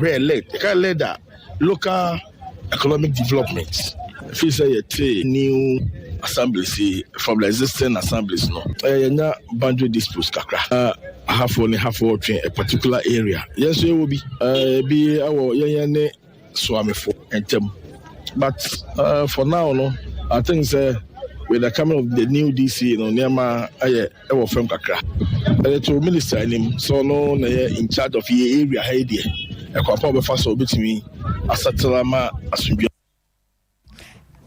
Hwɛ LED, yɛka LED a, Local Economic Development. Ɛfiri sɛ yɛte new assemblies yi from the existing assemblies no, ɛyɛ yɛnya boundary disputes kakra. Ahafoɔ ne hafoɔ twe a particular area. Yɛn nso yɛwɔ bi. Ebi ɛwɔ yɛn yɛn ne Soamefo ntam. But for now no, I think sɛ with the coming of the new DC no, nneɛma ayɛ ɛwɔ fam kakra. Ɛde to minister anim sɛ ɔno na yɛ in charge of yɛ area ha yi deɛ, ɛkwan pa a ɔbɛfa so ɔbɛtumi asettle ama asomdwe.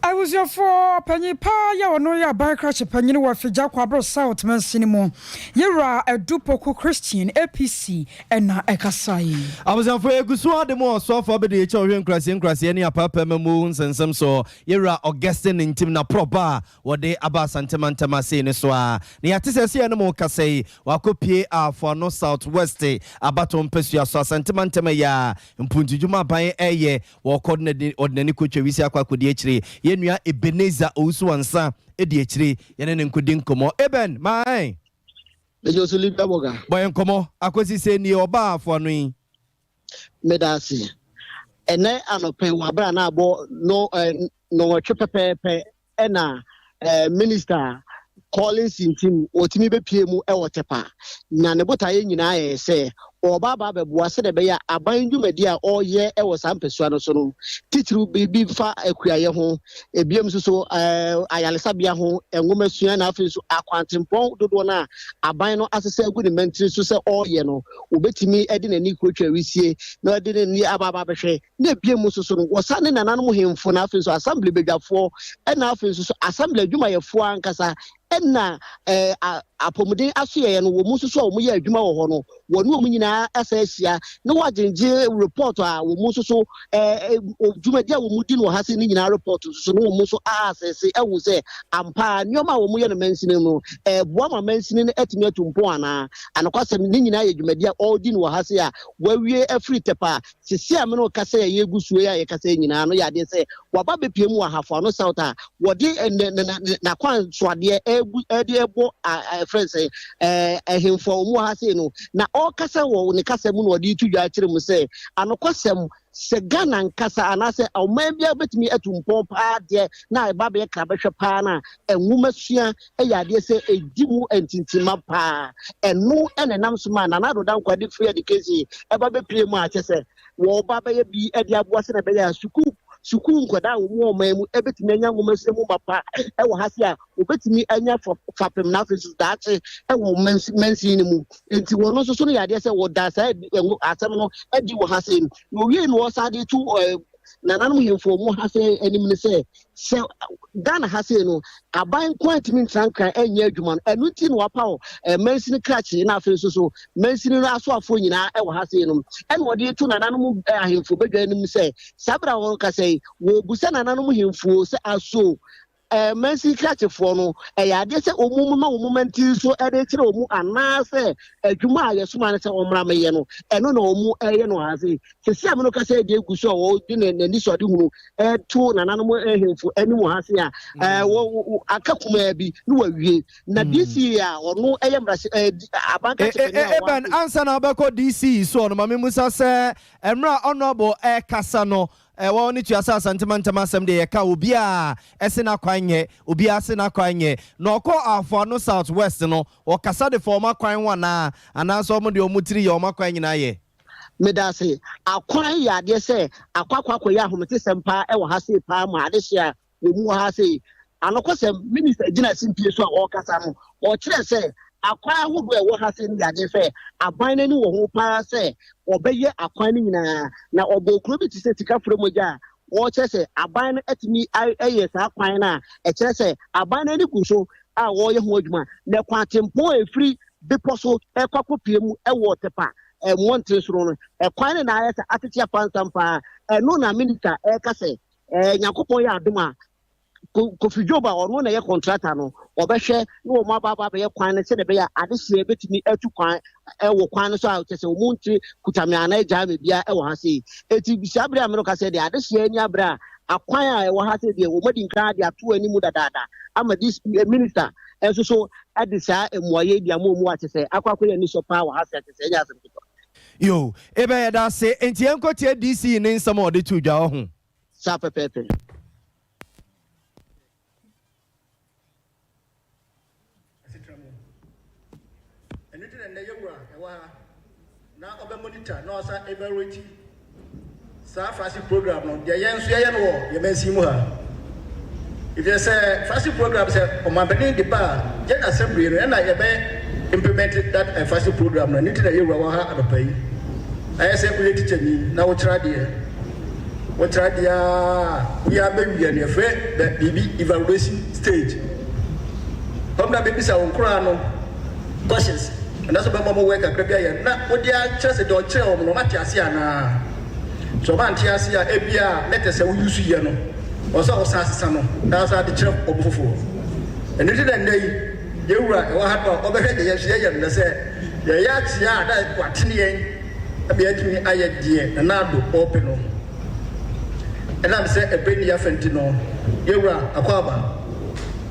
Abusuafoɔ, panyin paa yɛ ɔno yɛ aban krakye panyin wɔ Afigya Kwabere South mansini mu, yɛwura Adu Poku Christian, APC, ɛna ɛkasa yi. Abusuafoɔ, egu so ade mu ɔsoafoɔ abɛde ekyɛ ɔhwɛ nkuraseɛ nkuraseɛ ne apaapaa mu nsɛnsɛm so, yɛwura Augustine Ntim na prɔba a wɔde aba Asantemantam ase ne so a na yɛate sɛ sɛ yɛne mo kasa yi, wakɔpie Afoano South West abato mpasua so. Asantemantam yi a mpuntudwuma aban ɛyɛ wɔkɔ ɔde n'ani kɔtwa wisi akɔ akɔdi akyire. Yɛnnua Ebenezer Owusu Wansa ɛdi akyire, yɛne ne nkɔdi nkɔmmɔ. Eben mae. Mejo so Libya Boga. Bɔyɛ nkɔmmɔ akɔsi sɛ nie ɔbaa Afoano yi. Meda ase. Ɛnɛ anɔpɛ wɔ abere a na abɔ no 8 pɛpɛɛpɛ ɛna Minister Collins Ntim wɔtumi bɛpie mu ɛwɔ Tepa, na ne botaeɛ nyinaa yɛ sɛ ɔba aba abɛboa sɛdeɛ ɛbɛyɛ a aban dwumadi a ɔreyɛ ɛwɔ saa mpɛsua no so no, titiriw biribi fa akuayɛ ho, ebiem nso so ayaresabea ho, nwomasua, na afei nso akwantempɔn dodoɔ no a aban no asesa agu ne mmɛntiri so sɛ ɔreyɛ no, wɔbɛtumi de n'ani kurotwa wisie na ɔde n'ani aba aba abɛhwɛ. Na ebiem nso so no, wɔsa ne nananom hemfo, na afei nso assembly badwafoɔ, ɛna afei nso so assembly adwumayɛfoɔ ankasa, ɛna apɔmuden asoyɛyɛ no, wɔn mu nso so a wɔn yɛ adwuma wɔ hɔ no, wɔne wɔn nyinaa asa ahyia na wɔagyegye report a wɔn mu nso so dwumadi a wɔn mu di no wɔ ha se ne nyinaa report nso so, na wɔn nso asɛse ɛhu sɛ ampa nneɛma a wɔn yɛ no mansini no ɛɛboa ma mansini no atumi atu mpɔn anaa. Anokwasɛm ne nyinaa yɛ dwumadi a ɔredi no wɔ ha se a wɔawie afiri Tɛpa sisi a mene kasa yɛ yɛgu suo yi a yɛkasa yi nyinaa no yɛ adeɛ sɛ waba bɛpie mu wɔ Ahafoano South a wɔde n'akwan soadeɛ ɛgu ɛde ɛbɔ ɛfrɛ sɛ ɛhemfo a wɔn wɔ ha sei no. Na ɔrekasa wɔ ne kasa mu na ɔde to dwa akyerɛ mu sɛ anokwasɛm sɛ Ghana nkasa anaasɛ ɔman biara bɛtumi atu mpɔn paa deɛ na ɛba bɛyɛ krabɛhwɛ paa na nwoma sua yɛ adeɛ sɛ ɛdi mu ntintima paa. Ɛno ɛna ɛnam so ma Nana Addo Dankwa de free education ɛba bɛpie mu a kyɛ sɛ wɔba bɛyɛ bi de aboa sɛ na ɛbɛyɛ a sukuu nkwadaa a wɔn wɔ ɔman mu ɛbɛtumi anya nwoma sua mu mapa ɛwɔ ha se a wɔbɛtumi anya fapem na afei nso daakye ɛwɔ mansin no mu. Nti wɔn nso so no yɛ adeɛ sɛ wɔda saa asɛm no adi wɔ ha se. Na owie no, wɔsa de to nananom hemfo mu ha se anim ne sɛ Ghana ha se no, aban nko antumi ntrankran ɛnyɛ adwuma no. Ɛno nti na wapaw mansini krakye na afei nso so mansini no asoafoɔ nyinaa ɛwɔ ha se no. Ɛna wɔde to nananom ahemfo badwa anim sɛ saa bere a wɔrekasa yi, wɔbusa nananom hemfo sɛ aso mansini krakyefoɔ no ɛyɛ adeɛ sɛ ɔmu ma wɔn mantiri so ɛde kyerɛ wɔn, anaasɛ adwuma a yɛsoma no sɛ ɔmmra mɛyɛ no, ɛno na wɔn ɛyɛ no ha se. Sisi a mo no kasa edi egu so a wɔde n'ani so ade hunu ɛto nananom ahemfo anim wɔ ha se a wɔ aka kumaa bi na wawie na DC a ɔno ɛyɛ mmarahyɛ abankakye panyin a Eben, ansa na wobɛkɔ DC so ɔno, ma memusa sɛ mmerɛ a Honorable ɛkasa no, ɛwɔ ne tua sɛ Asantemantam asɛm deɛ, yɛka obiaa ɛse n'akwan nyɛ, obiaa se n'akwan nyɛ, na ɔkɔ Afoano South West no, ɔkasa de fa ɔmo akwan ho anaa, anaasɛ ɔmo deɛ ɔmo tiri yɛ ɔmo akwan nyinaa yɛ? Meda ase. Akwan yɛ adeɛ sɛ akɔ akɔyɛ ahometesɛm paa ɛwɔ ha sei paa ma adehye a wɔn mu wɔ ha sei. Anokɔsɛm, minister gyina simpie so a ɔrekasa no, ɔkyerɛ sɛ akwan ahodoɔ a ɛwɔ ha sei no yɛ adeɛ sɛ aban n'ani wɔ ho paa sɛ ɔbɛyɛ akwan no nyinaa. Na ɔbɔ kuro bi te sɛ Sikaforo Mogya a wɔkyerɛ sɛ aban no atumi ayɛ saa kwan no a ɛkyerɛ sɛ aban no ani gu so a wɔreyɛ ho adwuma. Na kwan tempɔn a ɛfiri bepɔ so ɛkɔ akɔpie mu ɛwɔ Tepa mmɔnten soro no, ɛkwan no na ayɛ sɛ atete apansam paa. Ɛno na minister ɛreka sɛ Nyankopɔn yɛ adom a, Kofi Job a ɔno na ɛyɛ contractor no, ɔbɛhwɛ na wɔn aba abɛyɛ kwan no sɛdeɛ ɛbɛyɛ a adehyeɛ bɛtumi atu kwan ɛwɔ kwan no so a kyerɛ sɛ wɔn nti kutame anaa gyaa me bia ɛwɔ ha sei. Eti saa bere a mene ka sɛ deɛ adehyeɛ ani abere a akwan a ɛwɔ ha sei deɛ, wɔn adi nkan de ato anim dadaada ama this minister nso so ɛde saa mmuayɛ di ama wɔn a kyerɛ sɛ akɔ akɔyɛ ani sɔ paa wɔ ha sɛ kyerɛ sɛ ɛnyɛ asɛm ketewa. Yo, ebɛ yɛda ase. Enti yɛnkɔtie DC ne nsɛm a ɔde too dwa wɔ ho. Saa pɛpɛɛpɛ. Asetra mu. Ɛno nti na nnɛ yɛn Wura wɔ ha na ɔbɛ monitor na ɔsan evaluate saa flagship program no, deɛ yɛn nso yɛyɛ no wɔ yɛn mansin mu ha. Efisɛ sɛ flagship program sɛ ɔmanpanin de ba a, yɛn assembly no ɛna yɛbɛ implement that eh, flagship program no. Ɛno nti na yɛn Wura wɔ ha anɔpa yi. Ayɛ sɛ woyɛ tikyani na wokyerɛ adeɛ. Wokyerɛ adeɛ a woyɛ abɛwie no yɛfrɛ biribi evaluation stage. Hɔ na bɛbisa wo nkoraa no questions anaasɛ wobɛma wɔn work kakra bi ayɛ na wode akyerɛ sɛ deɛ ɔkyerɛ wɔn no wɔate ase anaa. Sɛ wɔante ase a ebia letters a wo use yɛ no ɔwɔ sɛ wosan sesa no na wosan de kyerɛ wɔn foforɔ. Ɛno nti na nnɛ yi yɛn wura ɛwɔ ha no a ɔbɛhwɛ deɛ yɛn nso yɛyɛ no na sɛ yɛyɛ akyea a na watene yɛn ama yɛatumi ayɛ deɛ Nana Addo ɔɔpɛ no. Ɛnam sɛ ɛberɛ nni afa nti no, yɛn wura Akwaaba,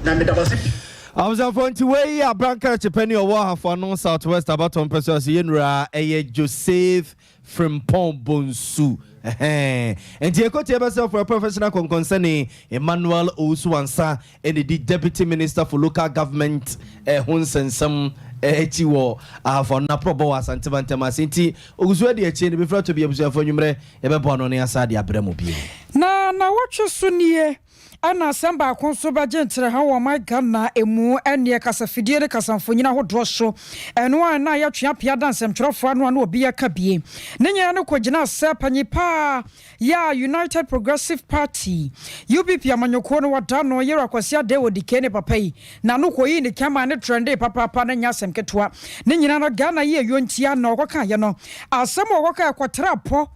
na meda mo ase pii. Abusuafoɔ nti wei yɛ Abrankrakye panin a ɔwɔ Ahafo Ano South West abatoɔ mpɛsoa so yɛn wura ɛyɛ Joseph Frimpong Bonsu ɛhɛn nti yɛkɔtie bɛsɛ for a professional kɔnkɔnsɛne Emmanuel Owusu Ansah ɛna ɛdi Deputy Minister for Local Government ho nsɛnsɛm akyi wɔ Ahafo Ano Naprɔbɔ wɔ Asante Mantam ase nti ɔgu so adi akyire no bɛfiri atɔ bi abusuafoɔ anwummerɛ yɛbɛboa ano na yɛasan de abrɛ mo bio. Na nawɔtwe so nie ɛna asɛm baako nso bɛgye nkyerɛha wɔ ɔman Ghana ɛmu ɛneɛ kasafidie ne kasamfonyin ahodoɔ so ɛno a na yɛtwe apea da nsɛmtwerɛfoɔ ano a na obi ɛka bie ne nyinaa no kɔgyinaa sɛ panyin paa Yɛ a United Progressive Party, UPP, amanyɔkuo no wɔda no Yero Akwasi Adei Odike ne papa yi n'ano kɔyii ne kɛma ne trɛndee papaapa no nyɛ asɛm ketewa. Ne nyinaa no Ghana yi ayuo ntia na ɔkɔkaeɛ no. Asɛm a ɔkɔkaeɛ kɔtraa pɔ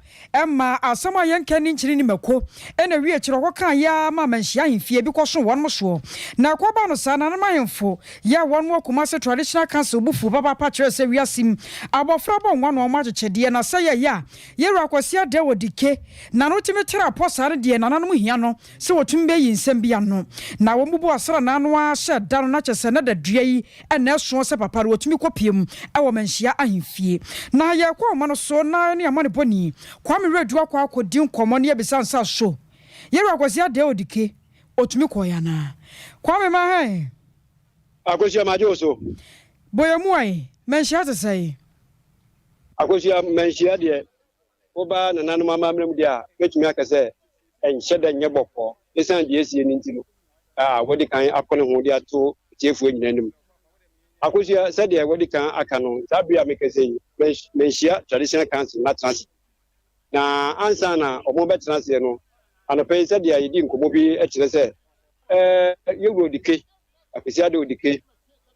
ma asɛm a yɛnka nni nkyene ne mako na ɛwie akyire ɔkɔkaeɛ ara ma amanhyia ahemfie bi kɔsoo wɔnom soɔ. Na ɛkɔbaa no saa nananom ahemfo yɛ a wɔnom wɔ Kumasi Traditional Council bo fuu papaapa kyerɛɛ sɛ wiase mu abɔfra bɔ nwa na wɔn akyekyedeɛ na sɛ yɛyɛ a Yɛwura Kwasi Adeh wɔ Dike na no tumi tra pɔ saa no deɛ nananom hia no sɛ wɔtumi bɛyi nsɛm bi ano na wɔn bubu asranaa no ara hyɛ da no na kyɛ sɛ na dadua yi na ɛsoɔ sɛ papa no wɔtumi kɔ pie mu wɔ Manhyia ahemfie na yɛkɔ ɔma no so na yɛne amanebɔni Kwame Wiredu akɔ akɔdi nkɔmmɔ na yɛbisa no sɛ so Yɛwura Kwasi Adeh wɔ Dike ɔtumi kɔeɛ anaa? Kwame ma hɛn. Akosua magye wo so. Bɔ yɛn mu ɛ, Manhyia te sɛn? Akosua, Manhyia deɛ, woba nananom amammerɛ mu deɛ a, mɛtumi aka sɛ ɛnhyɛ da nyɛ bɔkɔɔ ɛsiane deɛ asie no nti no a wɔadi kan akɔ ne ho de ato atiefoɔ nyinaa anim. Akosua, sɛdeɛ wɔadi kan aka no, saa bere a mekasa yi, Manhyia Traditional Council no atena ase. Na ansa na wɔbɛtena aseɛ no, anɔpa yi sɛdeɛ yɛdi nkɔmmɔ bi kyerɛ sɛ ɛɛ Yɛwura Odike, Akwasi Ade Odike,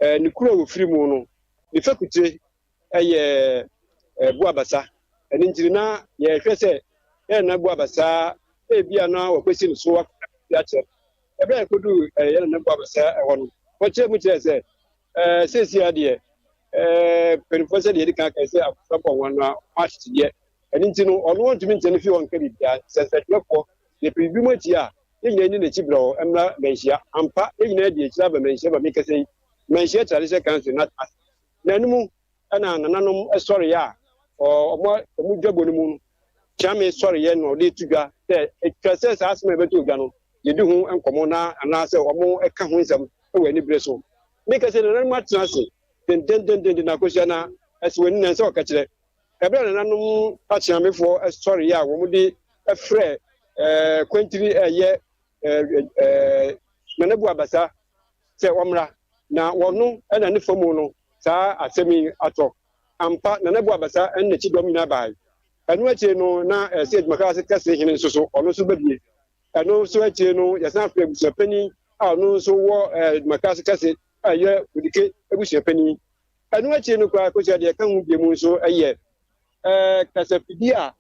ɛɛ ne kuro a wɔfiri mu no, ne fakutire yɛ Buabasa. Ɛno nti no, na yɛhwɛ sɛ yɛn nana Buabasa ebia na wɔkɔsi no so akɔka akyerɛ no. Ɛberɛ a yɛkɔduu yɛn nana Buabasa hɔ no, wɔkyerɛ mu kyerɛɛ sɛ seesei ara deɛ mpanimfoɔ sɛdeɛ yɛdi kan kae sɛ abɔfra bɔ wɔn no a wɔn ahyehyedeɛ. Ɛno nti no, ɔno ɔntumi nkyɛ no fie hɔ nka biribiara. Sɛ nsɛntwerɛfoɔ yɛpɛ biribi mu akyi a, yɛn nyinaa nni n'akyi brɛoo mmra Manhyia. Ampa, yɛn nyinaa di akyire aba Manhyia ma mekasa yi, Manhyia Traditional Council no atena ase. Na ɛno mu na nananom sɔreeɛ a wɔn wɔn dwabɔ no mu no, Kyeame sɔreeɛ na ɔde to dwa sɛ ɛtwa sɛ saa asɛm a ɛbɛtɔ dwa no, yɛdi ho nkɔmmɔ na anaasɛ wɔka ho nsɛm wɔ anibere so. Meka sɛ nananom atena ase dendendenden na akosua na ɛsɛ w'ani na ɛsɛ ɔka kyerɛ. Ɛberɛ a nananom akyeamefoɔ sɔreeɛ a wɔde frɛ kwantiri ɛyɛ Nana Buabasa sɛ ɔmmra, na wɔno na ne fa mu no saa asɛm yi atɔ. Ampa, Nana Buabasa ne n'akyidɔm nyinaa bae. Ɛno akyire no, na ɛsɛ Adwumakra Kɛse hene nso so, ɔno nso ba bie. Ɛno nso akyire no, yɛsan frɛ abusuapanin a ɔno nso wɔ Adwumakra Kɛse a ɛyɛ Odike abusuapanin. Ɛno akyire no koraa, kosua deɛ ɛka ho bie mu nso yɛ kasafidie a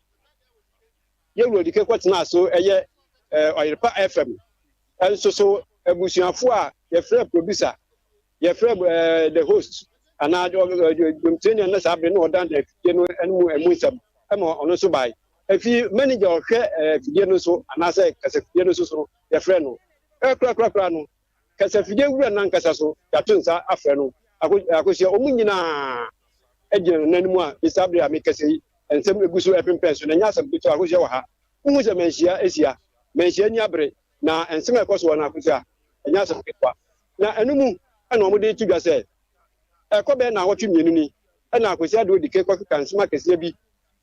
Yɛwura Odike kɔtenaa so yɛ Ɔyerepa FM nso so abusuafo a yɛfrɛ producer, yɛfrɛ the host anaa dwomtirani a na saa bere no ɔdandan afidie no mu ɛmu nsɛm ma ɔno nso bae. Efi manager ɔhwɛ afidie no so anaasɛ kasafidie no nso so no yɛfrɛ no. Korakorakora no, kasafidie wura no ankasa so yɛato nsa afrɛ no akɔhyia wɔn nyinaa gyina n'anim a saa bere a mekasa yi. nsɛm gu so repempɛn so, na ɛnyɛ asɛm ketewa. Akosua wɔ ha. Wohu sɛ manhyia asia, manhyia ani abere, na nsɛm a ɛkɔ so wɔ no, Akosua, ɛnyɛ asɛm ketewa. Na ɛno mu na wɔde reto dwa sɛ, ɛkɔ bɛyɛ nnawɔtwe mmienu ni na Akwasi Addo Odike kɔkeka nsɛm akɛseɛ bi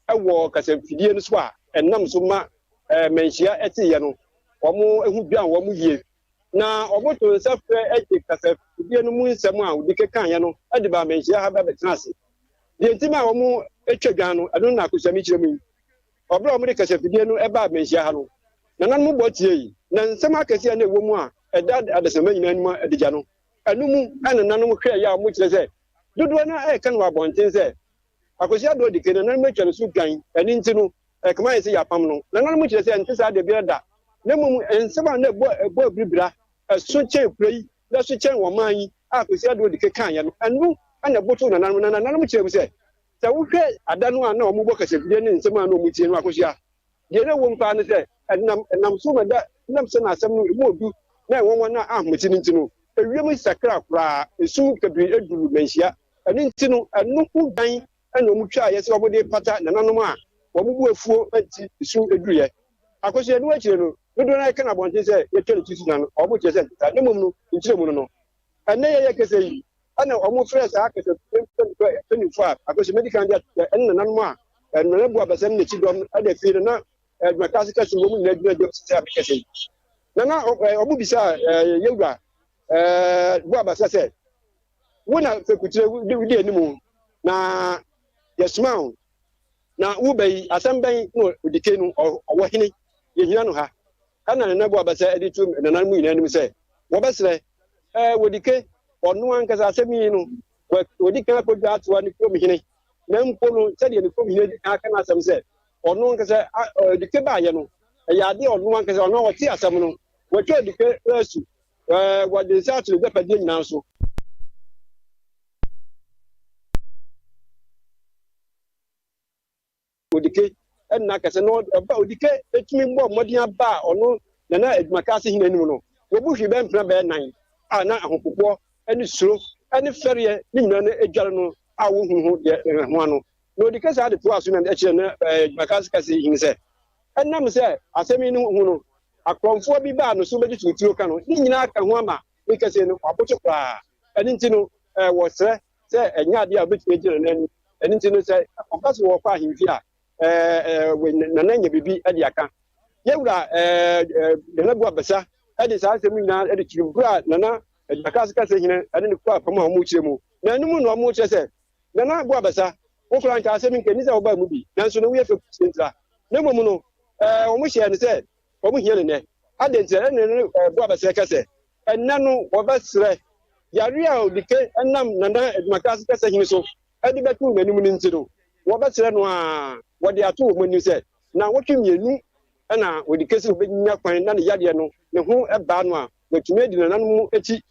wɔ kasamfidie no so a ɛnam so ma manhyia teeɛ no, wɔn ho dwan wɔn yie. Na wɔto nsa frɛ gye kasafidie no mu nsɛm a Odike kaeɛ no de baa manhyia ha bɛbɛtena ase. Deɛ nti ma wɔtwa dwan no, ɛno na Akosua mekyerɛ mu yi. Wɔ berɛ a wɔde kasafidie no baa manhyia ha no, nananom bɔ tiei, na nsɛm akɛseɛ a na ɛwɔ mu a ɛda adesamma nyinaa anim adagya no, ɛno mu na nananom hwɛeɛ a wɔkyerɛ sɛ dodoɔ no ara reka no wɔ abɔnten sɛ Akwasi Addo adi kan, nananom atwa ne so dwan, ɛno nti no, ɛkame ayɛ sɛ yɛapam no. Nananom kyerɛ sɛ ɛnte saa dabiara da, na mmom nsɛm a na ɛbɔ ɛbɔ abiribira, ɛso kyɛn kuro yi, na ɛso kyɛn ɔman yi a Akwasi Addo adi kan kaeɛ no, ɛno na ɛbotow nananom. Na nananom kyerɛ mu sɛ, sɛ wohwɛ ada no a na wɔbɔ kasafidie ne nsɛm a na wɔtie no, Akosua, deɛ na ɛwom paa ne sɛ, ɛnam ɛnam so ma da ɛnam sɛ na asɛm no emu odu na ɛnwanwa na ahomete no nti no, ewiem sakra koraa, esum kabii duru manhyia. Ɛno nti no, ɛno ho dan na wɔtwaeɛ sɛ wɔde repata nananom a wɔn bo afuo nti su duruiɛ. Akosua, ɛno akyire no, dodoɔ no ara ka no abɔnten sɛ yɛtwa ne ti so na wɔkyerɛ sɛ ɛnte saa, na mmom no, nkyerɛmu no no, ɛnnɛ yɛyɛ kɛsɛ yi na wɔfrɛ saa kɛsɛ mpanimfoɔ a Akosua madi kan de ato dwa ɛne nananom a Nana Bu Abasa ne n'akyi dɔm de afie no na adwumakaase kɛse wɔn nyinaa gyina dwam sisi a mekɛsɛ yi. Nana wɔbisaa yɛwura Bu Abasa sɛ, Wo na fekutire wodi anim na yɛsoma wo na woba yi, asɛm bɛn na odike no ɔwɔ hene yɛhia no ha? Ɛna Nana Boabasa de to nananom nyinaa anim sɛ wɔbɛsrɛ ɛɛ wɔdike ɔno ankasa asɛm yi no wɔdi kan akɔdwa atoa ne kurom hene na mpo no sɛdeɛ ne kurom hene di kan aka n'asɛm sɛ ɔno ankasa odike baayɛ no ɛyɛ adeɛ ɔno ankasa ɔno ɔte asɛm no wɔatwa odike asu Wɔde nsa ato n'agyapadeɛ nyinaa so. Odike nna kɛse no ɔba Odike etumi bɔ mmɔden aba a ɔno Nana Adwumakaase hene anim no, wɔbu hwee bɛyɛ mpena bɛyɛ nan a na ahopopoɔ ne suro ne fɛreɛ ne nyinaa no adware no a wɔnhunu ho deɛ ho ano. Na Odike saa de toaa so na ɛkyerɛ na Adwumakaase kɛse hene sɛ ɛnam sɛ asɛm yi no ho no Akorɔmfoɔ bi baa no so bɛgye tuotuo ka no, ne nyinaa ka ho ama ne kɛseɛ no waboto koraa. Ɛno nti no, wɔsrɛ sɛ ɛnyɛ adeɛ a wɔbɛtumi agyina Nana anim. Ɛno nti no, sɛ ɔka sɛ wɔrekɔ ahemfie a, Nana anya biribi de aka. Yɛwura Nana Buabasa de saa nsɛm nyinaa de kyerɛ berɛ a Nana Aduakase Kasahene ne no kɔɔ apam a wɔrekyerɛ mu. Na ɛno mu na wɔrekyerɛ sɛ, Nana Buabasa, wo koraa nka asɛm yi nka ɛnni sɛ wobaa mu bi, nanso no woyɛ fɛ ntira. Na mmom no, wɔhyɛɛ no sɛ wɔhia no nnɛ. Adɛn ntia? Ɛnna ne bo abɛsrɛ ka sɛ, Ɛnnɛ no wɔbɛsrɛ. Yare a Odike nam Nana Adwumakaase kasa hene so de bɛtoo n'anim no nti no, wɔbɛsrɛ no ara. Wɔde ato wɔn anim sɛ nnawɔtwe mmienu na Odike sɛ obenya kwan na ne yadeɛ no ne ho baa no a, watumi adi nananom akyi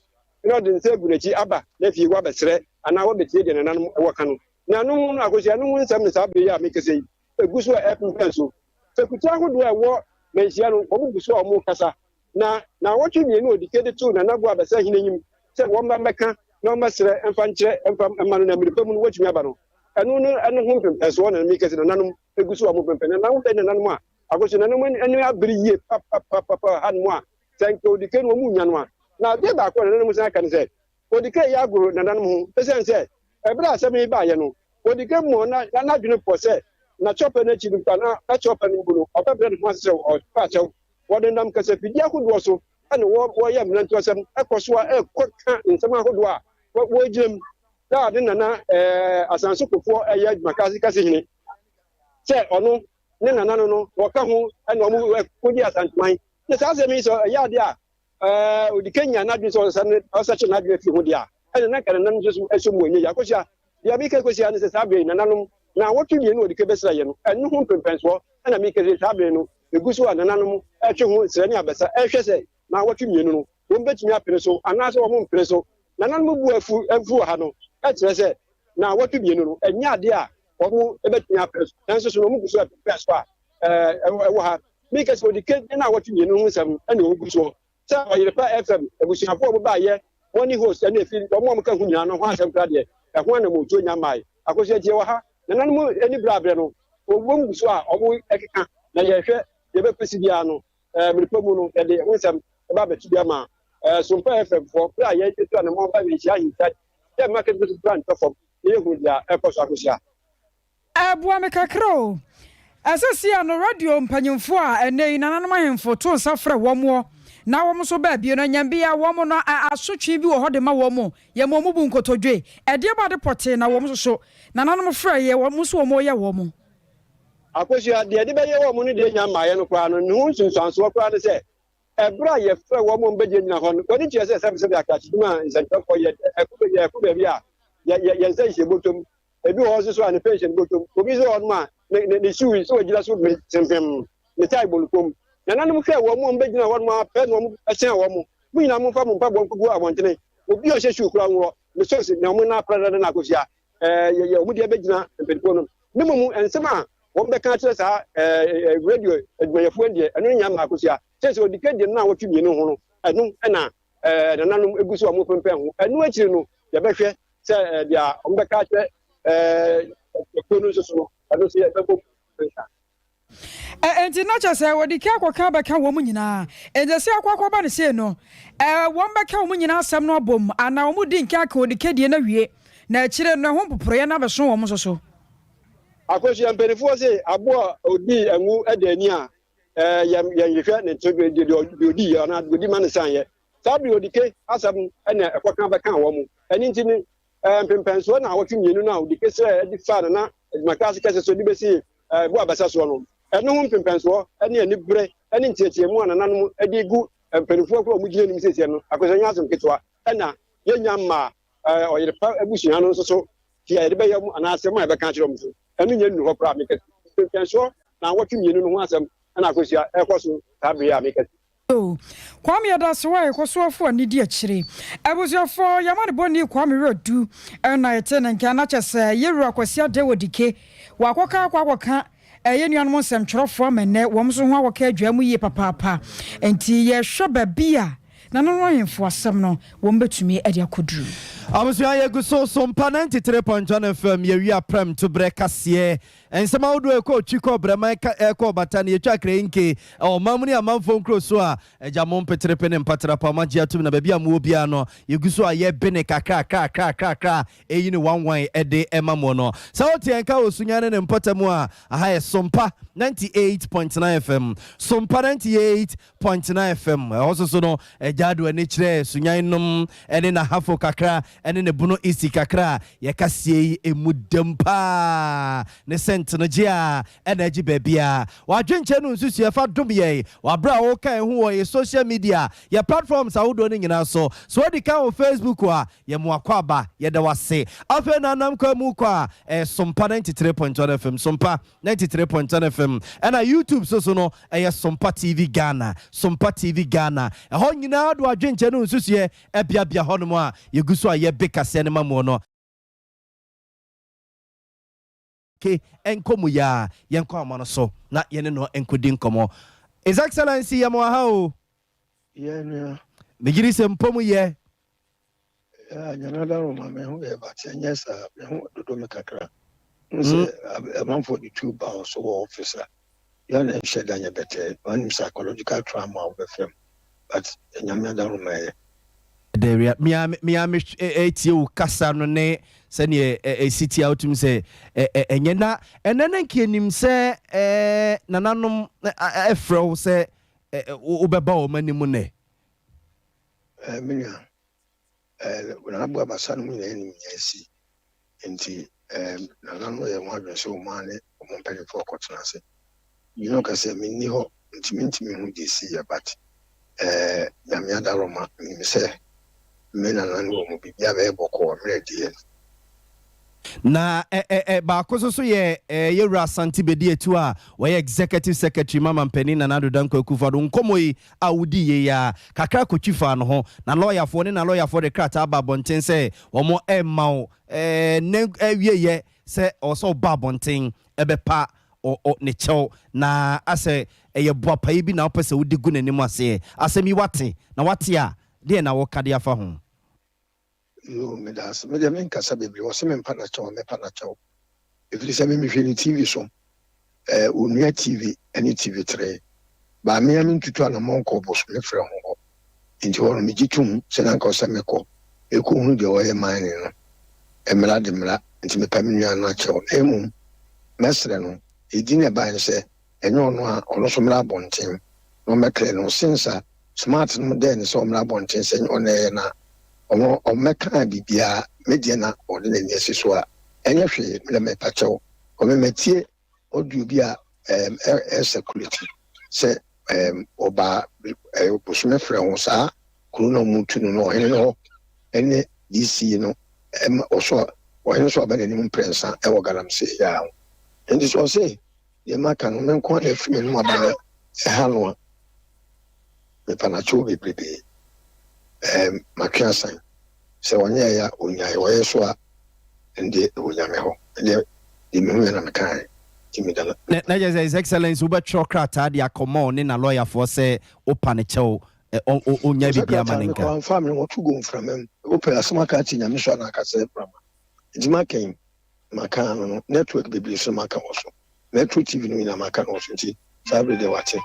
na ɔde nsa agu n'akyi aba n'afie hɔ abɛsrɛ anaa wabetie deɛ nananom wɔ ka no. Na ɛno ho no, Akosua, ɛno ho nsɛm ne saa bere yi a mekasa yi, egu so a ɛrepempɛn so. Fekutu ahodoɔ a ɛwɔ manhyia no, wɔn gu so a wɔrekasa. Na naawɔtwe mmienu a Odike de too Nana Boa Abɛsɛ Hene anim sɛ wɔmmra mmɛka na wɔmmɛsrɛ mfa nkyerɛ mfa mma no na mmere pa mu no wɔatumi aba no, ɛno no ɛno ho mpempɛnsoɔ na meka sɛ nananom gu so a wɔpempɛn. Na wohwɛ nananom a, Akosua nananom ani abere yie papapapapa hanom a, sɛ nka Odike no wɔn nnya no a. Na adeɛ baako a nananom san ka ne sɛ, Odike yɛ agoro nananom ho esiane sɛ ɛberɛ a asɛm yi baeɛ no, Odike mmɔɔ n'adwene pɔ sɛ n'akyɛwpɛ no akyi no mpo anaa n'akyɛwpɛ no mpo no, ɔbɛbrɛ ne ho ase sɛ ɔpa akyɛw. Wɔdenam kasafidie ahodoɔ so na wɔyɛ mmeranteɛsɛm kɔ so a kɔ ka nsɛm ahodoɔ a wɔgyina mu a ne nana Asanso Kofoɔ yɛ adwumakase kasehene sɛ ɔno ne nana no no wɔka ho na wɔn kɔdi Asanteman. Na saa asɛm yi sɛ ɛyɛ adeɛ a ɛɛ odi kan nya n'adwene sɛ ɔsɛ ne ɔsɛkyerɛ n'adwene afiri ho deɛ a, ɛna na nka nananom nso so ɛsɔ mu ɛnyɛ yie. Akosua, deɛ meka kɔsi ne sɛ saa berɛ yi nananom naawɔtwe mmienu a odi kan bɛsra yɛ no, ɛno ho mpempɛnsoɔ ɛna meka sɛ saa berɛ no ɛgu so a nananom ɛtwe ho srɛ ne abɛsa ɛhwɛ sɛ naawɔtwe mmienu no wɔn bɛtumi apene so anaasɛ wɔn mpene so. Nananom bu afu afu wɔ ha no ɛkyerɛ sɛ naawɔtwe mmienu no ɛnyɛ adeɛ a wɔn bɛtumi apene so, nanso so na wɔn gu so ɛpempɛn so a ɛɛ ɛwɔ ha. Meka sɛ ɔdi kan naawɔtwe mmienu ho nsɛm na ɔgu soɔ sɛ Ɔyerepa FM abusuafoɔ a wɔbaeɛ wɔne host ne afi wɔn a wɔka ho nyinaa no ho asɛm koraa deɛ ɛho anammɔntuo nnya mmae. Akosua nti yɛwɔ ha. Nananom ani berɛ aberɛ no. Wɔn gu so a wɔrekeka, na yɛrehwɛ deɛ ɛbɛkɔsi biara no, mmere pa mu no, yɛde ho nsɛm bɛba abɛto dwa ma Sompa FM foɔ berɛ a yɛtu anammɔn ba Nhyira Ahinta dɛ mma ketekete koraa ntɔ fam na yɛhunu deɛ ɛrekɔ so akɔsi a. Boa me kakra o. Ɛsɛ sia no radio mpanyimfoɔ a ɛnnɛ yi nananom ahemfo to nsa frɛ wɔn na wɔn nso ba abie no, anyambia wɔn no asotwe bi wɔ hɔ de ma wɔn, yɛma wɔn bu nkotodwe. Ɛdeɛ ba ade pɔtee na wɔn nso so nananom frɛ yɛ wɔn nso wɔn reyɛ wɔn. Akosua, deɛ yɛde bɛyɛ wɔn no deɛ nya mmaeɛ no koraa no, ne ho nsunsuansoɔ koraa ne sɛ, ɛberɛ a yɛfrɛ wɔn a wɔbɛgyinagyina hɔ no, wɔn ani tua sɛ sɛbesɛbe akrakyedwuma a nsɛntwerɛfoɔ yɛ deɛ, ɛkɔ baabi a ɛkɔ baabi a yɛ, yɛ, yɛn nsa nhyɛ bɔtɔm. Ebi wɔ hɔ nso so a ne pɛnhyɛn bɔtɔm. Obi nso wɔ hɔnom a ne, ne, ne shoe sɛ wagyina so me sempem, ne tae bɔ ne kɔn mu. Nananom hwɛɛ wɔn a wɔbɛgyina hɔnom ara pɛ na wɔhyɛn wɔn. Mo nyinaa momfa mo mpaboa nkɔgu abɔntene. Obi a ɔhyɛ shoe koraa nworɔ ne socks na wɔn nan pradada na akɔhyia. Ɛɛ, yɛ, yɛ, wɔn deɛ bɛgyina mpanimfoɔ no. Na mmom nsɛm a wɔbɛka akyerɛ saa ɛɛ radio adwumayɛfoɔ deɛ, ɛno nyɛ mmaako sia. Sɛ sɛ ɔdi ka di nnawɔtwe mmienu ho no, ɛno na ɛɛ nananom egu so a wɔpempɛn ho. Ɛno akyiri no, yɛbɛhwɛ sɛ ɛɛ deɛ wɔbɛka akyerɛ ɛɛ kuo no nso so no, ɛno nso yɛbɛbɔ mu nsa. Enti na kyerɛ sɛ wɔde ka akɔka abɛka wɔn nyinaa. Enti sɛ akɔ akɔba no sei no, wɔbɛka wɔn nyinaa asɛm no abom anaa wɔdi nkan aka odikadie no awie, na akyire no ɛho mpoporeɛ no abɛso wɔn nso so. Akosua, mpanimfoɔ se aboa a ɔdii angu da ani a, yɛnhwehwɛ ne to deɛ ɔdiiɛ anaa deɛ ɔdi ma no saneɛ. Saa bere Odike asɛm na ɛkɔka bɛkaa wɔn. Ɛno nti no, mpempɛnsoɔ nnawɔtwe mmienu no a Odike srɛɛ de faa Nana Adwumakrase kɛse so de bɛsii Bo Abasa soɔ no, ɛno ho mpempɛnsoɔ ne anibere ne nteateamu a nananom de gu mpanimfoɔ koro a wɔgyina anim seesei no, Akosua nyɛ asɛm ketewa. Ɛna yɛnnya mmaa ɔyere pa abusua no nso so deɛ yɛde bɛyɛ wɔn anaa asɛm a yɛbɛka akyerɛ wɔn so, ɛno nnya nnuru hɔ koraa. Meka mpempɛnsoɔ nnawɔtwe mmienu no ho asɛm na Akosua ɛrekɔ so saa bere yi a meka yi. O Kwame Adasewa Ekosoafo a nidi akyire. Abusuafoɔ yɛn amanebɔni Kwame Werɛdu na yɛtee ne nka na kyɛ sɛ Yɛwura Kwasi Adewa Dike wakɔka akɔ akɔka yɛn nuanom nsɛmtwerɛfoɔ ama nnɛ wɔn nso ho akɔka adwaa mu yie papaapa nti yɛhwɛ baabi a nananom ahemfo asɛm no wɔn bɛtumi de akɔduru. Abusua yɛgu so Sompa 93.1 FM yɛwia prɛm to berɛ kaseɛ Nsɛm ahodoɔ a ɛkɔ Otwi kɔ Brɛman ka ɛkɔ Ɔbata ne yɛtwa Krenkee ɛwɔ ɔman mu ne amanfoɔ nkuro so a agya mo mpeterepe ne mpatrapa mo agye atom na baabi a mowɔ biara no yɛgu so a yɛbene kakrakrakrakrakra ɛyi ne wanwan ɛde ɛma mo no. Sɛ wote yɛn nka wɔ Sunyani ne ne mpɔtam a aha yɛ Sompa 98.9 FM Sompa 98.9 FM ɛhɔ nso so no agya de w'ani kyerɛ Sunyani nom ne n'ahafo kakra ne ne bono East kakra a yɛka sie yi emu dam paa ne sɛnt no gye a ɛna agye baabiara. W'adwenkyerɛ no nsusuiɛ fa dom yɛn wɔ aberɛ a woka yɛn ho wɔ yɛ social media, yɛ platforms ahodoɔ no nyinaa so. Sɛ woadi kan wɔ Facebook a, yɛ mo akwaaba, yɛda wo ase. Afei na anam kwan mu kɔ a, ɛyɛ Sompa 93.1 FM, Sompa 93.1 FM, ɛna YouTube so so no, ɛyɛ Sompa TV Ghana, Sompa TV Ghana. Ɛhɔ nyinaa de w'adwenkyerɛ no nsusuiɛ Ɛbeabea hɔnom a yɛgu so a yɛbe kaseɛ no ma muo no. Ke nkɔ mu yi ara, yɛnkɔ ahoma no so na yɛne no nkɔdi nkɔmmɔ. His Excellency, yɛ mo aha o. Yɛ nua. Megye di sɛ mpɔ mu yɛ. Yeah, Nyame adaworo ma me ho yɛ but ɛnyɛ saa me ho dodo me kakra. N sɛ amanfoɔ de tu ba wo so wɔ office a yɛ na nhyɛ da nyɛ bɛtɛɛ wanim psychological trauma a wobɛfa mu but Nyame adaworo ma ɛyɛ. Dawia, me a me a me tie wo kasa no ne sɛdeɛ ɛsi tie a wotumi sɛ ɛnyɛ na ɛnɛ na nka yɛnim sɛ nananom ɛfrɛ wo sɛ wobɛba wɔn anim nnɛ. Me nua, Nana Abu Abasa nom nyinaa nim nea asi nti Nana no yɛ wɔn adwene sɛ wɔn ara ne wɔn mpanyinfoɔ kɔtena ase. Mmienu ka sɛ menni hɔ nti mentumi nhu deɛ ɛsiiɛ but Nyame adaworoma menim sɛ me Nana no wɔ mu biribiara bɛyɛ bɔkɔɔ mmerɛ deɛ. Na baako nso so yɛ Yɛwura Asante Bediatuo a ɔyɛ Executive Secretary ma Mampanin Nana Addo Dankwa Akufo-Addo. Nkɔmmɔ yi a wodii yei ara kakra kɔtwi faa no ho. Na lɔyafoɔ ne n'alɔyafoɔ de krataa aba abɔnten sɛ wɔremma wo nnɛ awieeɛ sɛ ɔwɔ sɛ ɔba abɔnten bɛpa ne kyɛw na asɛ ɛyɛ boapaeɛ bi na wopɛ sɛ wode gu n'anim aseɛ. Asɛm yi woate? Na woate a, deɛn na woka de afa ho? Yoo medase me deɛ menkasa bebree wɔse mempa no kyɛw a mɛpa no akyɛw ɛfiri sɛ me mehwɛ no TV so. Onua TV ne TV3. But me ara mentutu anamɔn nkɔɔ bosome frɛ ho hɔ. Nti hɔ no megye tom sɛ na anka ɔsɛ mekɔ mekɔhunu deɛ ɔyɛ mining no. Mmara de mmara, nti mepa me nua no akyɛw. Na mmom mɛsrɛ no, edin a ɛbaeɛ ne sɛ ɛnyɛ ɔno a, ɔno nso mmra abɔnten na ɔmmɛclear ne ho since a Smart no dɛɛ ne sɛ ɔmmra abɔnten sɛ ɛnyɛ ɔno na ɛyɛ no a, ɔno ɔmmɛkaa biribiara, me deɛ na ɔde n'ani asi so a, ɛnyɛ hwee, me deɛ mepa kyɛw, ɔme matie audio bi a ɛɛm ɛ circulate sɛ ɛɛm ɔbaa ɛ bosome frɛ ho saa kuro na ɔmo tu no no ɔhene no hɔ ɛne DC no ɛma ɔso ɔhene so aba n'anim mprɛnsa ɛwɔ galamsey yɛ a ho nti sɛ ɔse deɛ maka no me nko ara na afiri m'anom aba na ɛha no a mepa no akyɛw bebrebe ɛɛm matwe asan Sɛ ɔnyɛeɛ a, ɔnyaeɛ, ɔyɛ nso a, ɛndeɛ ɛwɔ Nyame hɔ. Ɛndeɛ deɛ mehuiɛ na mekaeɛ, nti meda no. Na kyerɛ sɛ His Excellency wobɛtwerɛ krataa de akɔma ɔne n'alɔyafoɔ sɛ wopa no kyɛw, ɔnnya Sɛ biribiara ma krataa no no nka. mekɔ amfa me ho to gu mframa mu. Wopɛ asɛm aka akyerɛ Nyame so anaa aka sɛ mframa? Nti maka yi, maka ano no, network bebree so na maka wɔ so. Metro TV no nyinaa maka no wɔ so nti saa bere deɛ wate.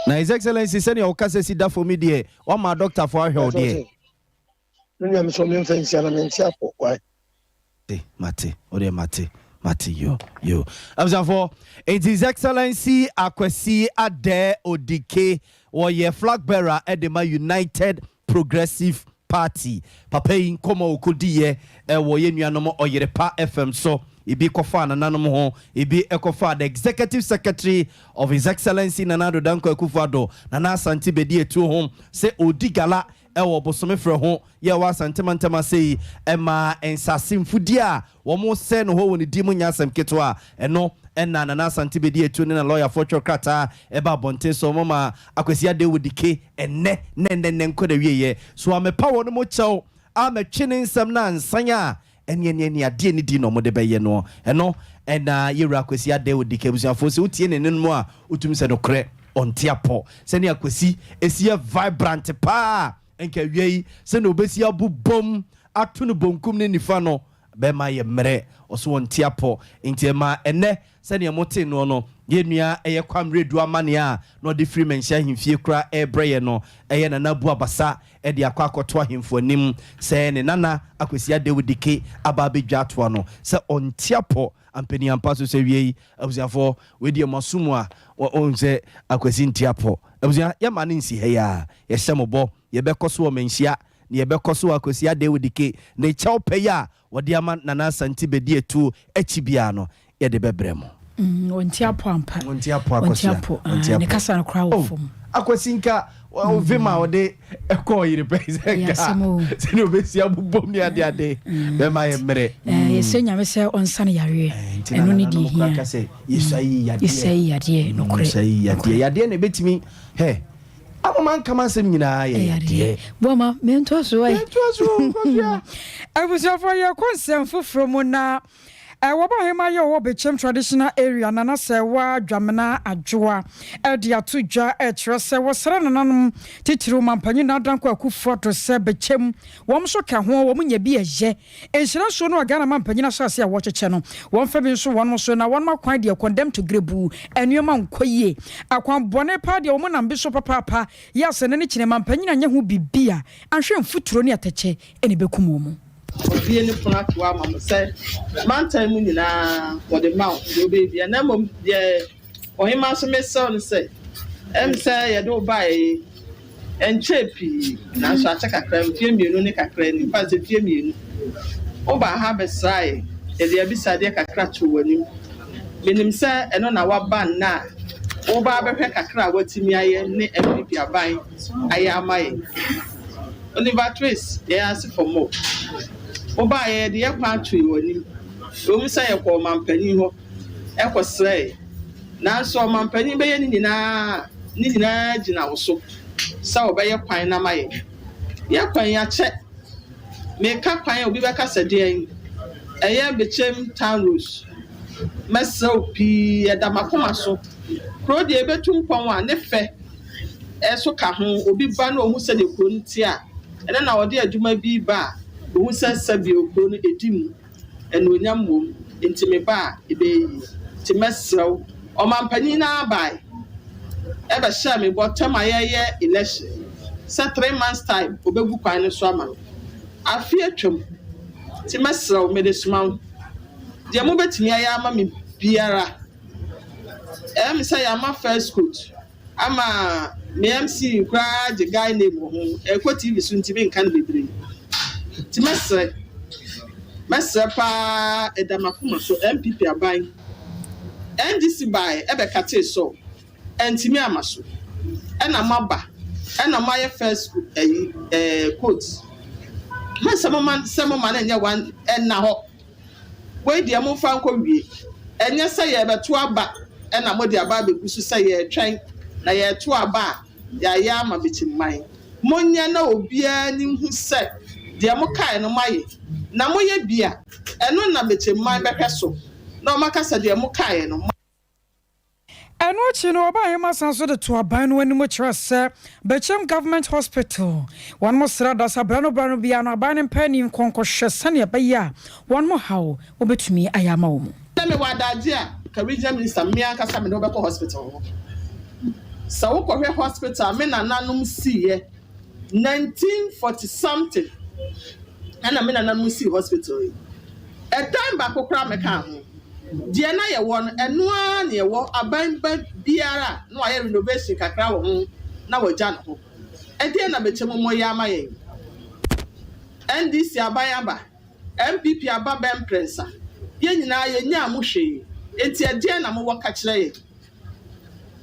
Na His Excellency sɛnea wo kasa si da fam yi deɛ wama adɔktafoɔ ahwɛ wo deɛ. Me nua mesɛ memfa nsia na mente apɔ why. Mate mate wodeɛ mate mate yo yo. Abusuafoɔ nti His Excellency Akwasi Adeh Odike wɔyɛ flag bearer de ma United Progressive Party papa yi nkɔmmɔ a ɔkɔdiiɛ wɔ yɛn nuanom Ɔyerepa FM so, ebi kɔfaa nananom ho, ebi kɔfaa the Executive Secretary of His Excellency Nana Addo Dankwa Akufo-Addo, Nana Asante Bediatuo ho sɛ ɔredi gala wɔ bosome frɛ ho yɛ ɛwɔ Asante mantam ase yi, ɛmaa nsase mfudie a wɔresɛe no hɔ wɔ ne din mu nyɛ asɛm ketewa. Ɛno na Nana Asante Bediatuo ne n'alɔyafoɔ twerɛ krataa ɛbaa abɔnten so wɔmaa Akwasi Adewo Dike Ɛnnɛ na ɛnnɛ nnɛ nkɔ n'awieɛ. So amepa wɔn mo kyɛw ammɛtwe ne nsɛm no ansan a, ɛneɛ neɛ neɛ adeɛ ne din na wɔde bɛyɛ noɔ. Ɛno na yɛwura Kwasi Adeh Odike abusuafoɔ sɛ wotie ne nne no mu a wotumi sɛ nokorɛ ɔnte apɔ. Sɛnea Kwasi si yɛ vibrant paa nka awia yi sɛnea ɔbɛsi abobom ato no bonkum ne nifa no bɛma ayɛ mmerɛ. Ɔso ɔnte apɔ nti ɛma ɛnnɛ Sɛdeɛ motee noɔ no, yɛn nua ɛyɛ Kwammerɛ Du amaneɛ a na ɔde firi Manhyia ahemfie koraa rebrɛ yɛn no, ɛyɛ Nana Abu Abasa de akɔ akɔto ahemfo anim sɛ ne nana Akwasi Adewu Dike aba abɛdwa atoa no sɛ ɔnte apɔ ampaniampa so sɛ wiei abusuafoɔ wei deɛ mo aso mu a wɔhu sɛ Akwasi nte apɔ. Abusua yɛmma no nsi ha yi ara, yɛhyɛ mo bɔ yɛbɛkɔ so wɔ Manhyia na yɛbɛkɔ so wɔ Akwasi Adewu Dike ne kyɛw pɛ yi a wɔde ama Nana Asante Bediatuo akyi biara no, yɛde bɛbrɛ mo. Mm, ɔnte apɔ ampa. Ɔnte apɔ Ɔnte Akosua. apɔ. Ɔnte Ah, ne apɔ. kasa no koraa wɔ Oh, fam. Akwasi nka vim a ɔde ɛkɔɔ yere pɛ sɛ Ɛyɛ nka asɛm o. sɛdeɛ ɔbɛsi abobom ne ade ade bɛma yɛ mmerɛ. Eh, yɛsrɛ Nyame sɛ ɔnsa no yareɛ. Eh, nti na Ɛno ne nananom deɛ koraa ɛhia. ka sɛ yɛsua yi yadeɛ. Yɛsua yi yadeɛ, nokorɛ. Yɛsua yi yadeɛ. Nokorɛ. Yadeɛ na ɛbɛtumi hɛ amoma nka m'asɛm nyinaa yɛ yadeɛ. Boama, mentoa so ɛ. Yɛntoa so o, Akosua. Abusuafoɔ yɛkɔ nsɛm foforɔ mu na Wɔba Ɔhemmaa yi a ɔwɔ Bekyem Traditional Area, Nana Sɛɛwa Dwamena Adwoa de ato dwa kyerɛ sɛ wɔsrɛ nananom titiriw Mampanyin Nana Dankwa Akufo-Addo sɛ Bekyem wɔn nso ka ho wɔn nya bi ɛyɛ nhyira nsuo no a Ghana mampanyin ahyɛase a wɔkyekyɛ no wɔmfa bi nso wɔn so na wɔn akwan deɛ condemn to grebu nneɛma nkɔ yie akwan bɔne paa deɛ wɔn nam bi so papaapa yɛ asɛnɛ ne kyene mampanyin anyɛ ho biribi a anhwɛ mfuturo ne atɛkyɛ na ɛbɛkum wɔn. Wabue ne pono ato hɔ ama mo sɛ mantam mu nyinaa wɔde ma wo deɛ wobɛyɛ biara. Na mmom deɛ ɔhemmaa nso mesrɛ wo ne sɛ, ɛm sɛ yɛde wo baeɛ yi, ɛnkyɛɛ pii, nanso akyɛ kakra, mfeɛ mmienu ne kakra ni, mfa no sɛ mfeɛ mmienu. Wobaa ha bɛsraa yɛn, yɛde abisadeɛ kakra too w'anim. Menim sɛ ɛno na woaba nnɛ a woreba abɛhwɛ kakra a woatumi ayɛ ne NPP aban ayɛ ama yɛn. Oliver Twist, yɛn ase for more. Wobaeɛ yɛde yɛn kwan too w'anim. Ɛwom sɛ yɛkɔɔ ɔmanpanin hɔ kɔsrɛe, nanso ɔmanpanin bɛyɛ ne nyinaa a, ne nyinaa gyina wo so sɛ wobɛyɛ kwan no ama yɛn. Yɛn kwan yi akyɛ. Meka kwan a obi bɛka sɛ deɛn? Ɛyɛ Bekyem Town Roads. Mɛsrɛ wo pii, ɛda m'akoma so. Kuro deɛ ɛbɛtu mpɔn a, ne fɛ nso ka ho. Obi ba na ɔhu sɛdeɛ kuro no te a, ɛnɛ na ɔde adwuma bi reba a, ɔhu sɛ sɛdeɛ kuro no ɛdi mu, anuonyam wom, enti meba a, ɛbɛyɛ yie. Nti mɛsrɛ wo, ɔmanpanyin no ara bae bɛhyɛɛ me bɔ tɛm a yɛreyɛ election sɛ 3 months time obegu kwan no so ama me. Afe atwam, nti mɛsrɛ wo, mede soma wo. Deɛ mobɛtumi ayɛ ama me biara, ɛyɛ me sɛ yɛama first coat ama me MC koraa gye guy name wɔ ho, ɛkɔ TV so nti menka no bebree. Nti mɛsrɛ, mɛsrɛ paa, ɛda m'akoma so. NPP aban, NDC bae ɛbɛkatee so, ɛntumi ama so, ɛna moaba ɛna moayɛ first ɛyi coat. Mɛsɛ moma sɛ moma no nyɛ one ɛnna hɔ. Wei deɛ momfa nkɔ wie. Ɛnyɛ sɛ yɛbɛto aba ɛna mode aba abɛgu so sɛ yɛretwɛn na yɛreto aba a yɛayɛ ama Bɛkyimman. Monyɛ na obiara ni hu sɛ deɛ mokae no moayɛ, na moyɛ bi a, ɛno na Bɛkyimman bɛhwɛ so na ɔmaka sɛ deɛ mokaeɛ no. Ɛno akyi no, ɔbaa ahema san so de to aban no anim kyerɛ sɛ Bɛkyɛm Government Hospital, wɔn mo srɛ da sɛ berɛ no berɛ no biara no aban no mpanin nkɔnkɔhwɛ sɛnea ɛbɛyɛ a wɔn mo haw wɔbɛtumi ayɛ ama wɔ mu. Sɛ mewɔ adagye a, ka regional minister, mmea ankasa mede wobɛkɔ hospital hɔ. Sɛ wokɔhwɛ hospital me nananom siiɛ 1940 something, ɛna me nananom sii hospital yi, ɛdan baako koraa mɛka ho. Deɛ na yɛwɔ no, ɛno ara na yɛwɔ. Aban ba biara na wayɛ renovation kakra wɔ ho na wagya ne ho. Ɛdeɛ na bɛkyɛ mu mɔyɛ ama yɛn. NDC aban aba, NPP aba, bɛmprɛnsa, yɛn nyinaa yɛnyaa mo hwee. Nti ɛdeɛ na mowɔ ka kyerɛ yɛn?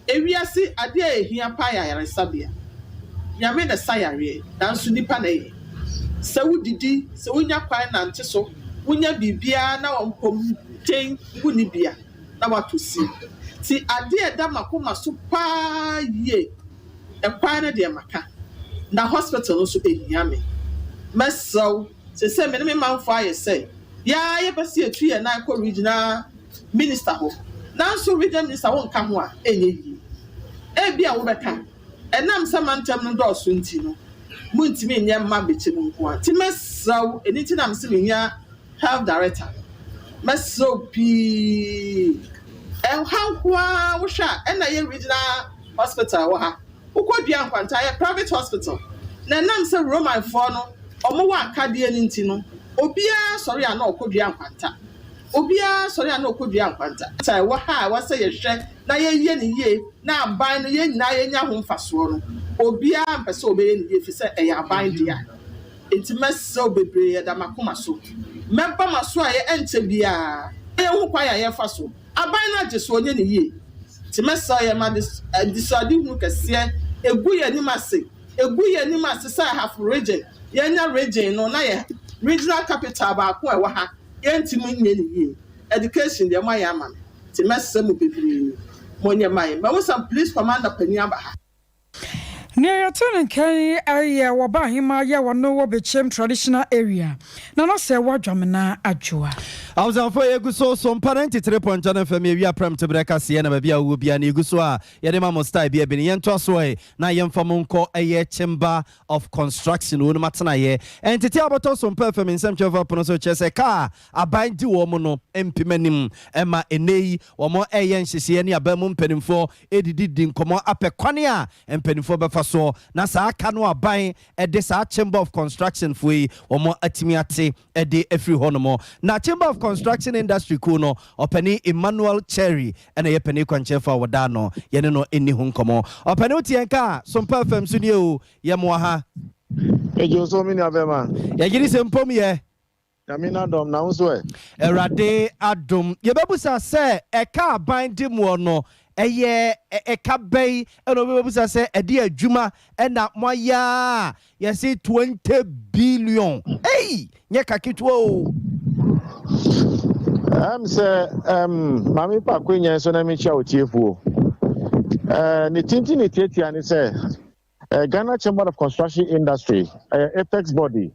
Ewiase adeɛ a ehia paa yɛ ayaresabea. Nyame na sa yareɛ, nanso nipa na yɛ sɛ wodidi, sɛ wonya kwan nante so, wonya biribiara na wɔn mpɔmuden wonni bia na wato si. Ti adeɛ a ɛda makoma so paa yie, ɛkwan no deɛ maka, na hospital no nso ehia me. Mɛsrɛw sɛ me ne me manfo ayɛ sɛ yaa yɛpɛ sɛ yɛtu yɛn nan kɔ regional minister hɔ, nanso regional minister wɔnka ho a ɛnyɛ yie. Ebi a wobɛka ɛnam sɛ mantam no dɔɔso nti no, muntumi nyɛ mma bɛkyɛ mu nko a. Nti mɛsrɛw, ɛni nti na mesɛ mehia health director. Mɛsrɛw pii, ɛha nko ara wohwɛ a, ɛna yɛ regional hospital wɔ ha. Wokɔ Dua Nkwanta, yɛ private hospital, na ɛnam sɛ Romanfoɔ no ɔmo wɔ akadeɛ no nti no, obiara sɔre a na ɔkɔ Dua Nkwanta, obiara sɔre a na ɔkɔ Dua Nkwanta. Sɛ ɛwɔ ha a, wɔsɛ yɛhwɛ na yɛyɛ ne yie na aban no yɛn nyinaa yɛnya ho mfasoɔ no, obiara mpɛ sɛ ɔbɛyɛ ne yie fi sɛ ɛyɛ aban dea. Nti mɛsrɛw bebree, yɛda makoma so. Mɛba ma so a yɛ ɛnkyɛ biara yɛn ho kwan a yɛfa so aban no agye so ɔnyɛ ne yie. Nti mɛsrɛ yɛ ma adisuade hunu kɛseɛ egu yɛn anim ase, egu yɛn anim ase sɛ Ahafo Region, yɛnya region no na yɛ regional capital baako a ɛwɔ ha, yɛntumi nyɛ ne yie. Education deɛ, mo ayɛ ama me, nti mɛsrɛ mo bebree, mo nyɛ ma yɛ. Mɛwo sɛ police commander panyin aba ha. Nea yɛte ne nkan ɛyɛ wɔba ahema yɛ wɔno wɔ Bɛkyɛm Traditional Area na na sɛ wɔadwamena Adwoa. Abusuafoɔ, yɛgu so so mpa 93.1 FM, yɛwia prɛm te berɛ kaseɛ na baabi a wowɔ bia no yɛgu so a yɛde ma mo style bi abi no. Yɛntoa so ɛ na yɛmfa mo nkɔ ɛyɛ Chamber of Construction wɔ no matenaeɛ ɛntete a bɔtɔ so mpa FM nsɛmtwerɛfoɔ pono so kyerɛ sɛ kaa aban di wɔ mu no mpem anim ɛma ɛnɛ yi wɔn ɛyɛ nhyehyɛeɛ ne aban mu mpanimfoɔ ɛdididi nkɔmmɔ apɛ kwane a mpanimfoɔ bɛfa soɔ na saa aka no aban ɛde saa Chamber of Construction foɔ yi wɔn atumi ate ɛde afiri hɔ nom. Na Chamber of Construction Industry kuo no ɔpani Emmanuel Cherry ɛna ɛyɛ pani kwankyɛnfo a wɔda no, yɛne no ɛni ho nkɔmmɔ. Ɔpani, wote yɛn ka Sompa FM so nie o, yɛmmoa ha. Ejo so, mi nua bɛma. Yɛgyere sɛ mpom yɛ. Nyame n'adɔm, na wo nso ɛ? Awurade adom. Yɛbɛbusa sɛ ɛka aban de muɔ no ɛyɛ ɛka bɛyi? Ɛna obi bɛbusa sɛ ɛde adwuma ɛna moayɛ a yɛse 20 billion ei, nyɛ ka ketewa o. Sɛ maame paako nyɛ nso na mekyia wo tiefoɔ. Ne tintin ne tiatia ne sɛ Ghana Chamber of Construction Industry ɛyɛ apex body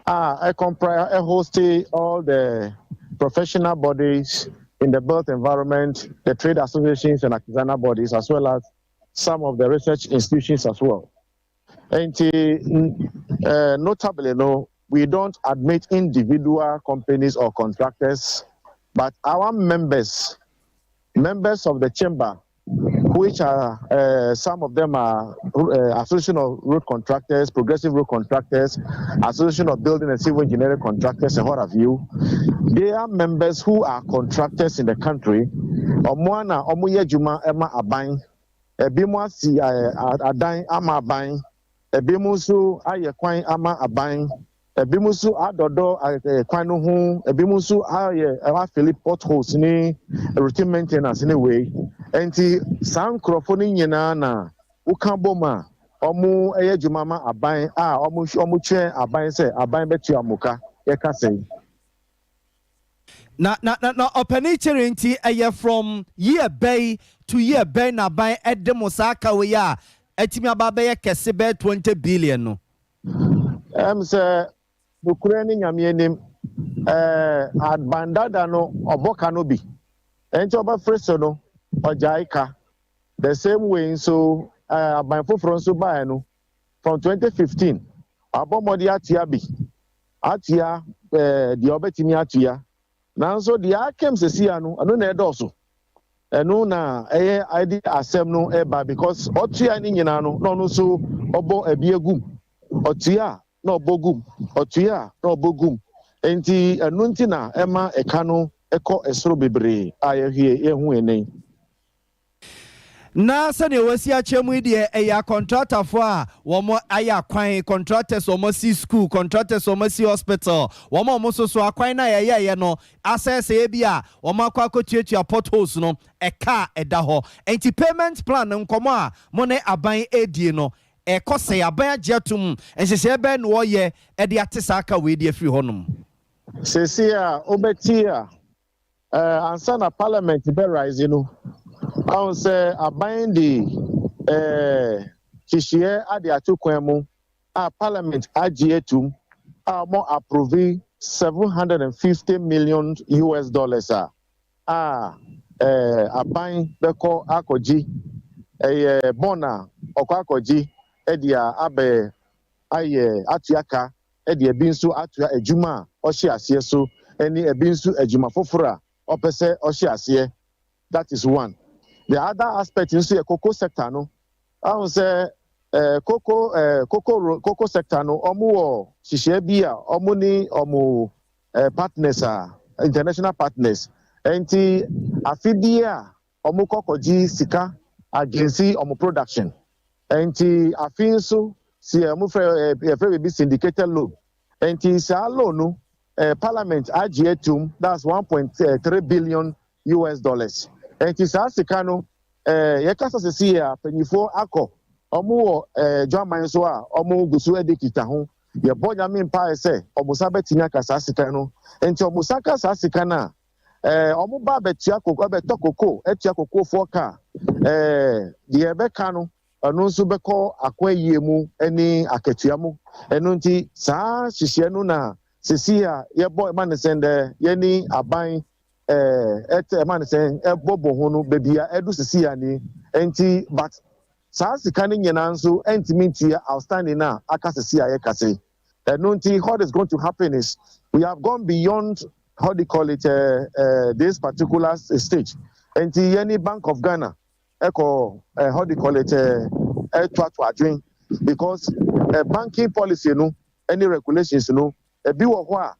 a ɛ host all the professional bodies in the built environment, the trade associations and artisanal bodies, as well as some of the research institutions as well. And notably, no, we don't admit individual companies or contractors, but our members Members of the chamber, which are some of them are Association of Road Contractors, Progressive Road Contractors, Association of Building and Civil Engineering Contractors, and what have you. They are members who are contractors in the country. Ɔmo ana ɔmo yɛ adwuma ɛma aban. Ebi mo asi adan ama aban. Ebi mo nso ayɛ kwan ama aban. Ebi mo nso adɔdɔ kwan no ho. Ebi mo nso ayɛ afill potholes ne routine maintenance ne wei. Nti saa nkurɔfo no nyinaa na woka bom a ɔmo ɛyɛ adwuma ma aban a ɔmo twɛn aban sɛ aban bɛtua mo ka yɛka sɛn. Na ɔpanin kyerɛ nti ɛyɛ from year bɛyi to year bɛyi na aban ɛde mo saa ka wei a ɛtumi aba bɛyɛ kɛse bɛyɛ 20 billion no? Sɛ nokorɛ ne Nyame anim, aban dada no ɔbɔ ka no bi, ɛnti ɔbɛfiri so no ɔgyae ka. The same way nso aban foforɔ nso baeɛ no, from 2015 abɔ mmɔde atua bi, atua deɛ ɔbɛtumi atua, nanso deɛ akam sesia no, ɛno na ɛdɔɔso. Ɛno na ɛyɛ ɛde asɛm no ɛba, because ɔtua ne nyinaa no na ɔno nso ɔbɔ ɛbi egum, ɔtua na ɔbɔ gum, ɔtua na ɔbɔ gum. Nti ɛno nti na ɛma ɛka no ɛkɔ ɛsoro bebree a yɛhwie yɛhu ɛnɛ. Na sɛdeɛ wɔasi akyerɛ mu yi deɛ, ɛyɛ akɔntratafoɔ a wɔn ayɛ akwan, contractors wɔn asi school, contractors wɔn asi hospital, wɔn a wɔn nso so akwan no a yɛyɛɛyɛ no asɛesɛe bi a wɔn akɔ akɔtuatua potholes no, ɛka a ɛda hɔ. Nti payment plan nkɔmɔ a mo ne aban edie no ɛkɔ sɛ aban agye atum, nhyehyɛeɛ bɛn na wɔyɛ ɛde ate saa aka wei de afiri hɔnom? Sesi a wobɛti a ansa na Parliament bɛ rise no, ahun sɛ aban de nhyehyɛeɛ ade ato kwan mu a Parliament agye atum a wɔn approve US$750 million a aban bɛkɔ akɔgye. Ɛyɛ bond a ɔkɔ akɔgye ɛde a abɛ ayɛ atua ka, ɛde ebi nso atua adwuma a ɔhyɛ aseɛ so, ɛne ebi nso adwuma foforɔ a ɔpɛ sɛ ɔhyɛ aseɛ. That is one. The other aspect nso yɛ cocoa sector no. Ahun sɛ cocoa ɛɛ cocoa cocoa sector no, ɔmo wɔ hyehyɛ bi a ɔmo ne ɔmo partners a international partners. Nti afi bi a ɔmo kɔ kɔgye sika against ɔmo production. Nti afi nso si ɔmo fɛ yɛfrɛ biribi syndicated loan. Nti saa loan no Parliament agye atum, that's US$1.3 billion. Nti saa sika no yɛkasa sisi a mpanyinfoɔ akɔ ɔmo wɔ dwaman so a ɔmo gu so de kita ho. Yɛbɔ Nyame mpae sɛ ɔmo sa bɛtumi aka saa sika no. Nti ɔmo sa ka saa sika no a ɔmo ba abɛtua koko, ɛbɛtɔ koko, ɛtua kokofoɔ ka deɛ ɛbɛka no, ɛno nso bɛkɔ akɔ ayie mu ɛne akatua mu. Ɛno nti saa hyehyɛ no na sisi a yɛbɔ ɛma ne sɛn dɛ yɛne aban ɛtɛ ɛma ne sɛn ɛbɔbɔ ho no beebi a ɛdu sisi a ni. Nti but saa sika no nyinaa nso ɛntumi ntua outstanding na aka sisi a yɛka se. Ɛno nti what is going to happen is we have gone beyond, how do you call it, this particular stage. Nti yɛne Bank of Ghana ɛkɔ how do you call it, ɛtoato adwen, because banking policy no ɛne regulations no ebi wɔ hɔ a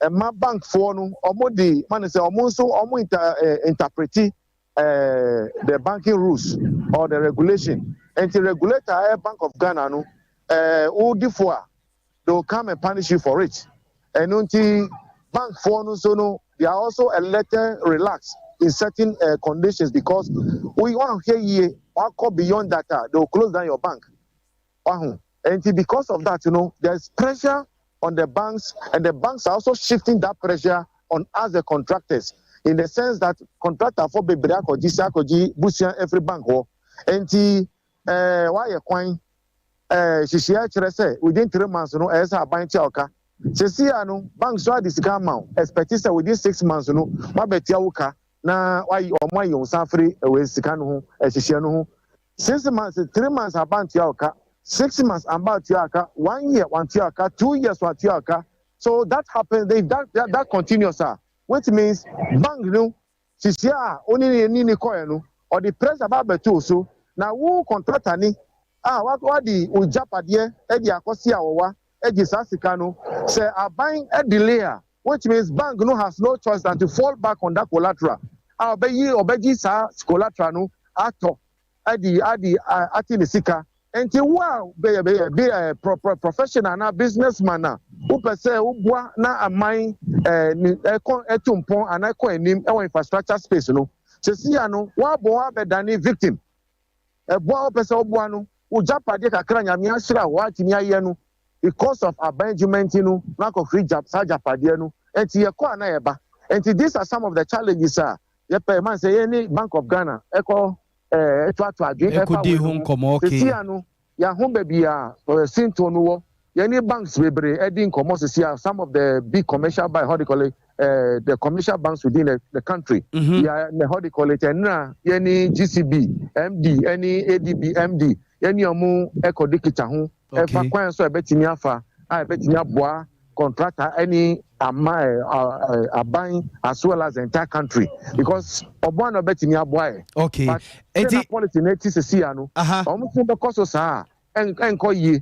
ɛma bankfoɔ no ɔmo de ma ne sɛ ɔmo nso ɔmo interpret the banking rules or the regulation. Nti regulator ɛyɛ Bank of Ghana no, wodi fo a, they will come and punish you for it. Ɛno nti bankfoɔ no nso no, they are also a little relaxed in certain conditions, because we wan hear yie wakɔ beyond that they will close down your bank. Wahu? Nti because of that there is pressure on the banks, and the banks are also shifting that pressure on us, the contractors, in the sense that contractor foɔ bebree akɔgye si akɔgye bosea every bank hɔ. Nti wayɛ kwan hyehyɛ kyerɛ sɛ within 3 months no ɛyɛ sɛ aban tua ɔka. Sisi a no bank so ade sika ama wo, expect sɛ within 6 months no wabɛtua wo ka na wayi ɔmo ayi wɔn nsa afiri ɛwɔ sika no ho ɛhyehyɛ no ho. 6 months, 3 months aban tua ɔka, 6 months amba tua ɔka, one year wantua ɔka, 2 years wantua ɔka. So that happens. If that continues ah, which means bank no Sisi a wo ne ne ne kɔɛ no, ɔde pressure ba abɛto wo so, na wo contractor ni a wade wo gyapadeɛ de akɔsi awɔwa gye saa sika no, sɛ aban delay a, which means bank no has no choice than to fall back on that collateral a ɔbɛyi ɔbɛgye saa collateral no atɔ adi adi ate ne sika. Nti wo a bɛyɛ bɛyɛ bi ɛ pro pro professional anaa business man a wopɛ sɛ woboa na aman ɛ ne ɛkɔ ɛtu mpɔn anaa ɛkɔ anim ɛwɔ infrastructure space no, sɛsi ya no woabɔ wo abɛdane victim. Ɛboa a wopɛ sɛ woboa no, wo gyapadeɛ kakra Nyame ahyira wo woatumi ayɛ no because of aban adwuma nti no na akɔhwere gya saa gyapadeɛ no. Nti yɛkɔ a na yɛba. Nti these are some of the challenges a yɛpɛ man sɛ yɛne Bank of Ghana ɛkɔ ɛɛ ɛtoatoa adwene ɛfa Ɛkɔdii wei ho no ho. nkɔmmɔ, okay. Sesia no yɛaho baabi a ɛɛ sintɔ no wɔ. Yɛne banks bebree ɛdi nkɔmmɔ sesia, some of the big commercial bank, how do you call it, ɛɛ the commercial banks within the country. Yɛ na how do you call it, ɛnna yɛne GCB MD ɛne ADB MD yɛne ɔmo ɛkɔdi kita ho ɛfa kwan so a ɛbɛtumi afa a ɛbɛtumi aboa contractor ɛne ama ɛ ɛ aban as well as the entire country because ɔboa na ɔbɛtumi aboa yɛ. But sɛ na policy na eti sisi ya no, ɔmo nso bɛkɔ so saa a ɛnkɔ yie.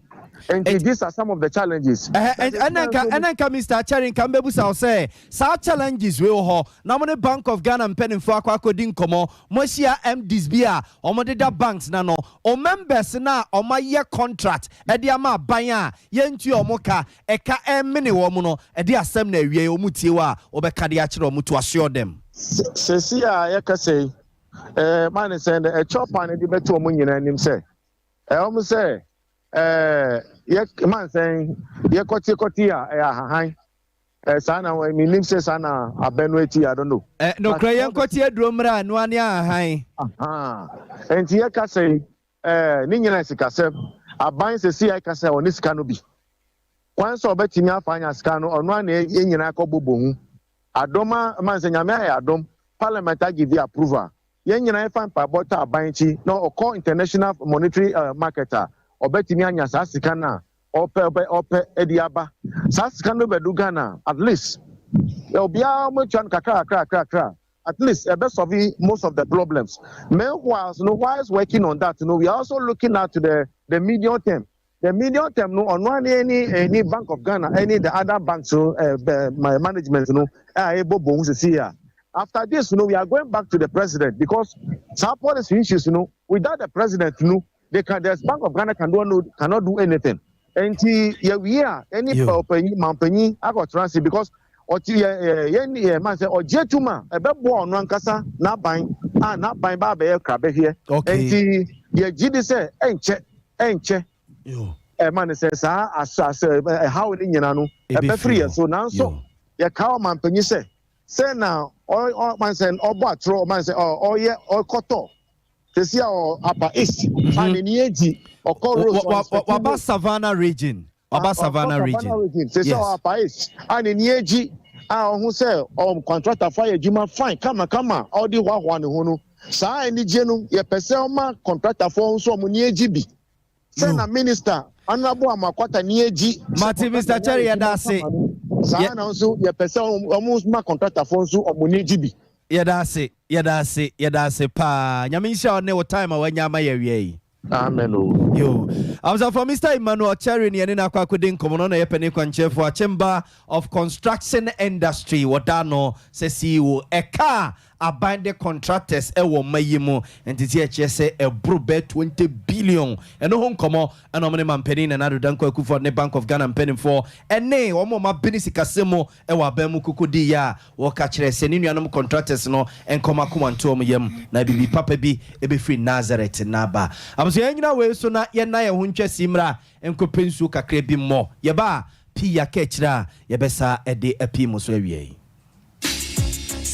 Nti these are some of the challenges. Ɛnna nka ɛnna nka Mr. Akyere nka mbɛbusa wo sɛ saa challenges wei wɔ hɔ na mo ne Bank of Ghana mpanimfoɔ akɔ akɔdi nkɔmmɔ, moahyia MDs bi a wɔdeda banks no ano, o members no a wɔayɛ contract de ama aban a yɛntua wɔn ka, ɛka ɛmene wɔn no, ɛde asɛm na awiei wɔn tie wo a wobɛka de akyerɛ wɔn to assure them. Seesei a yɛkasa yi, ɛɛ maa ne sɛn dɛ ɛkyɛw paa no de bɛto wɔn nyinaa anim sɛ ɛwɔ sɛ ɛɛ yɛ maa sɛn yɛkɔte kɔte a ɛyɛ ahahan. Ɛɛ saa na menim sɛ saa na abɛn no eti, I don't know. Ɛ nokorɛ yɛnkɔte aduro mmerɛ a noa ne ahahan. Ahaa nti yɛka sɛ ɛɛ ne nyinaa sikasɛm. Aban sɛsi a ɛka sɛ ɔne sika no bi kwan sɛ ɔbɛtumi afa anya sika no, ɔno a na yɛn nyinaa kɔ bobɔ ho adom a man sɛ Nyame ayɛ adom, parliament a give approval, yɛn nyinaa yɛfa mpaebɔ tɔ aban akyi na ɔkɔ international monetary market a ɔbɛtumi anya saa sika no a ɔpɛ ɔpɛ ɔpɛ de aba. Saa sika no bɛdu Ghana, at least obiara wɔatua no kakra kakra kakra, at least ɛbɛ solve most of the problems. Meanwhile no, whilst working on that no, we are also looking at the medium term. The medium term no, ɔno ane ne ɛne Bank of Ghana ɛne the other banks no ɛɛ management no a ɛbɔ bɔ ho sisi a after this no, we are going back to the president because saa policy issues no, without the president no, they can the Bank of Ghana can do no cannot do anything. Nti yɛwie a ɛne ɔpanyin mampanyin akɔtena ase because ɔte yɛ yɛ yɛn yɛ man sɛ ɔgye tum a ɛbɛboa ɔno ankasa n'aban a n'aban ba abɛyɛ krabɛhwɛ. Nti yɛgye di sɛ ɛnkyɛ ɛnkyɛ ɛma ne sɛ saa asa asɛ ɛhaw ne nyinaa no ɛbɛfiri yɛn so. Nanso yɛka ɔmanpanyin sɛ na ɔ ɔ man sɛ ɔbɔ atorɔ ɔman sɛ ɔ ɔyɛ ɔkɔtɔ sisi a ɔ Upper East a n'ani agyi ɔkɔ roads. Waba Savannah Region. Waba Savannah Region. Sisi a ɔ Upper East a n'ani agyi a ɔho sɛ ɔ contractor fo ayɛ adwuma fine kamakama a ɔde hoahoa ne ho no, saa anigye no yɛpɛ sɛ ɔma contractor fo nso ɔmo ni agyi bi sɛ na minister Honourable Amoakwata ni agyi. Mate, Mr. Cherry, yɛda ase. Saa na nso yɛpɛ sɛ ɔmo ma contractor fo nso ɔmo ni agyi bi. Yɛda ase, yɛda ase, yɛda ase paa. Nyame nhyira wo ne wo time a wanya ama yɛ awia yi. Amen o. Yo. Abusuafo, Mr. Emmanuel Cherry ne yɛne no akɔ akɔdi nkɔmmɔ no na yɛ panin kwankyerɛfoɔ a Chamber of Construction Industry wɔda no sɛ CEO. Ɛka a aban de contractors ɛwɔ mma yi mu ntete ɛkyerɛ sɛ ɛboro bɛɛ 20 billion. Ɛno ho nkɔmmɔ ɛna ɔmo ne mampanin Nana Addo Dankwa Akufo ne Bank of Ghana mpanimfoɔ ɛne wɔn a wɔn abene sikasɛm mu ɛwɔ aban mu koko di yɛ a wɔka kyerɛ sɛ ne nuanom contractors no nkɔm akoma nto wɔn yam na bibi papa bi ɛbɛfiri Nazareth n'aba. Abusua, yɛn nyina wei so na yɛnna yɛn ho ntwa si mmra nkɔpɛ nsuo kakra bi mmɔ. Yɛba a pii aka akyire a yɛbɛsa ɛde apii mu so awie yi.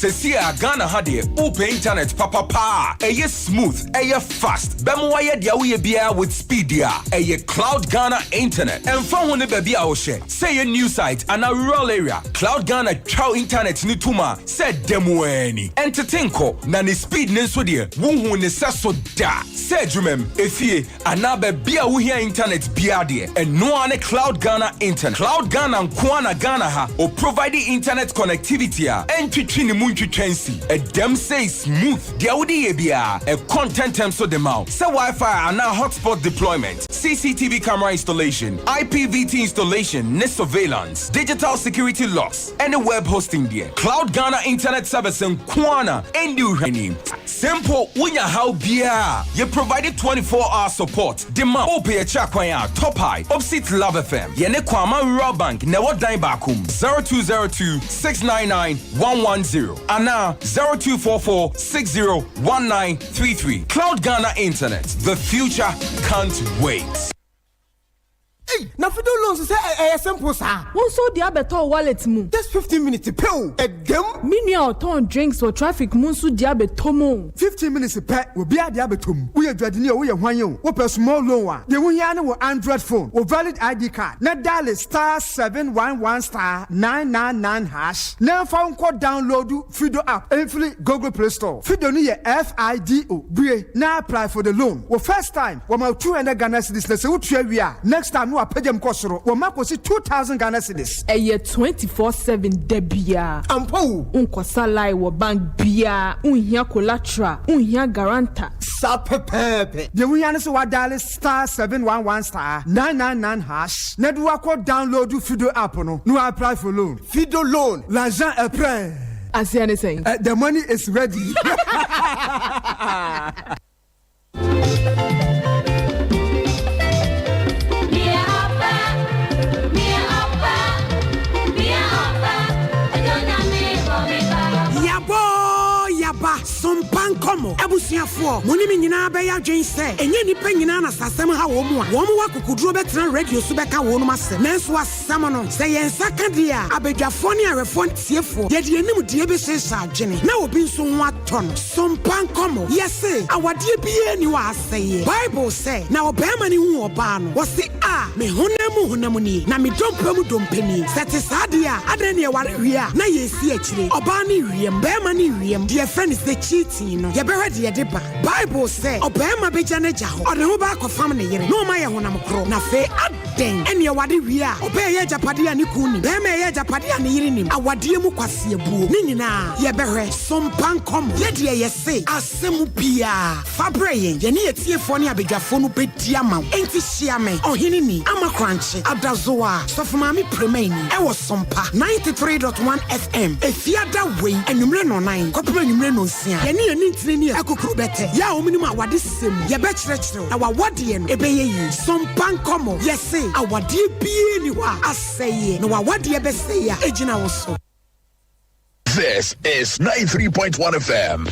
Sɛsi a Ghana ha deɛ, wopɛ internet papapa a ɛyɛ smooth, ɛyɛ fast, bɛma wayɛ deɛ woyɛ biara with speed a, ɛyɛ Cloud Ghana internet. Ɛmfa ho ne baabi a wohyɛ, sɛ ɛyɛ new site anaa rural area, Cloud Ghana twa internet ne tom a sɛ da mu ani ɛntete nkɔ, na ne speed ne nso deɛ, wohu ne sɛ so da. Sɛ adwumam, efie anaa baabi a wohia internet biara deɛ, ɛnoa ne Cloud Ghana internet. Cloud Ghana nko na Ghana ha o provide internet connectivity a ɛntwitwi ne mu. ntwitwa nsi. Ɛdɛm sei smooth. Deɛ wode yɛ biara, ɛkɔ ntɛntɛm so de ma wo. Sɛ Wi-Fi anaa hotspot deployment, CCTV camera installation, IPVT installation ne surveillance, digital security locks, ɛne web hosting deɛ, Cloud Ghana Internet Service nko ara na ɛndi wo hwɛ. Sɛ mpo wonya haw biara a, yɛ provide 24 hour support de ma wo. Wopɛ yɛkyerɛ akwan a, Top High, opposite Love FM, yɛne Kwama Rural Bank na ɛwɔ dan baako mu. 0202 699 110 anaa 0244 601933. Cloud Ghana Internet, the future can't wait. Ei, na Fido loans sɛ ɛyɛ simple saa. Wo nso de abɛtɔ wo wallet mu. Just 15 minutes pɛ o, ɛdɛm. Me nua a ɔtɔn drinks wɔ traffic mu nso de abɛtɔ mu. 15 minutes pɛ, obiara de abɛtɔ mu. Woyɛ dwadini o, woyɛ hwan o, wopɛ small loan a, deɛ wohia ne wɔ Android phone, wɔ valid ID card na dial *711*999# na mfa nkɔ download Fido app ɛmfiri Google Play Store. Fido no yɛ Fido. Bue na apply for the loan. Wɔ first time, wɔma 200 Ghana cedis, na sɛ wotua wie a, next time no wapagya mu kɔ soro, wɔma kɔsi 2000 Ghana cedis. Ɛyɛ 24/7 da biara. Ampa o. Nkɔsa line wɔ bank biara, nhia collateral, nhia guarantor. Saa pɛpɛɛpɛ. Deɛ wohia ne sɛ wadial *711*999# na de wakɔ download Fido app no na wa apply for loan. Fido loan, l'argent est prêt. Aseɛ ne sɛn? The money is ready. Yabɔ yaba sompa nkɔmmɔ. Abusuafoɔ, mo ne me nyinaa bɛyɛ adwen sɛ ɛnyɛ nnipa nyinaa na sasɛm ha wɔ mu a wɔn wɔ akokoduro bɛtena radio so bɛka wɔn nom asɛm. Nanso asɛm no, sɛ yɛn nsa ka deɛ a, abadwafoɔ ne awɛfoɔ ntiefoɔ, yɛde anim deɛ bɛhyehyɛ adwene na obi nso ho atɔ no. Sompa nkɔmmɔ, yɛse awadeɛ biara ni wɔ asɛeɛ. Bible sɛ na ɔbarima ne hu ɔbaa no, wɔse a me honam mu honam nie na me dompe mu dompe nie. Sɛ te saa deɛ a, adɛn ne ɛware wie a na yɛsi akyire? Ɔbaa ne wiem, barima ne wiem, deɛ ɛfrɛ no sɛ cheating no, yɛbɛhwɛ deɛ de ba. Bible sɛ ɔbarima bɛgya n'agya hɔ, ɔde ho baakɔfam ne yere na ɔma yɛ honam korɔ. Na afei adɛn ɛne ɛwade wie a, ɔbaa ɛyɛ agyapadeɛ a ne kun nim, barima ɛyɛ agyapadeɛ a ne yere nim? Awadeɛ mu kwaseabuo ne nyinaa yɛbɛhwɛ. Sompa nkɔmmɔ, yɛdeɛ yɛse asɛm biara fa brɛ yɛn, yɛne yɛtiefoɔ ne abadwafoɔ no bɛdi ama wo. Enti hyia me, ɔhene ni Ama Korankye Adazoa, Sɔfo Maame Premani, ɛwɔ Sompa 93.1 FM Efiada wei anwummerɛ nɔnan kɔpem anwummerɛ nonsia. Yɛne yɛne ntini ne akukuru bɛtɛ yɛ a wɔnim awade sɛm mu, yɛbɛkyerɛkyerɛw na wawadeɛ no ɛbɛyɛ yie. Sompa nkɔmmɔ, yɛse awadeɛ bie ni hɔ a asɛeɛ na wawadeɛ bɛsɛe a ɛgyina wo so. This is 93.1 FM.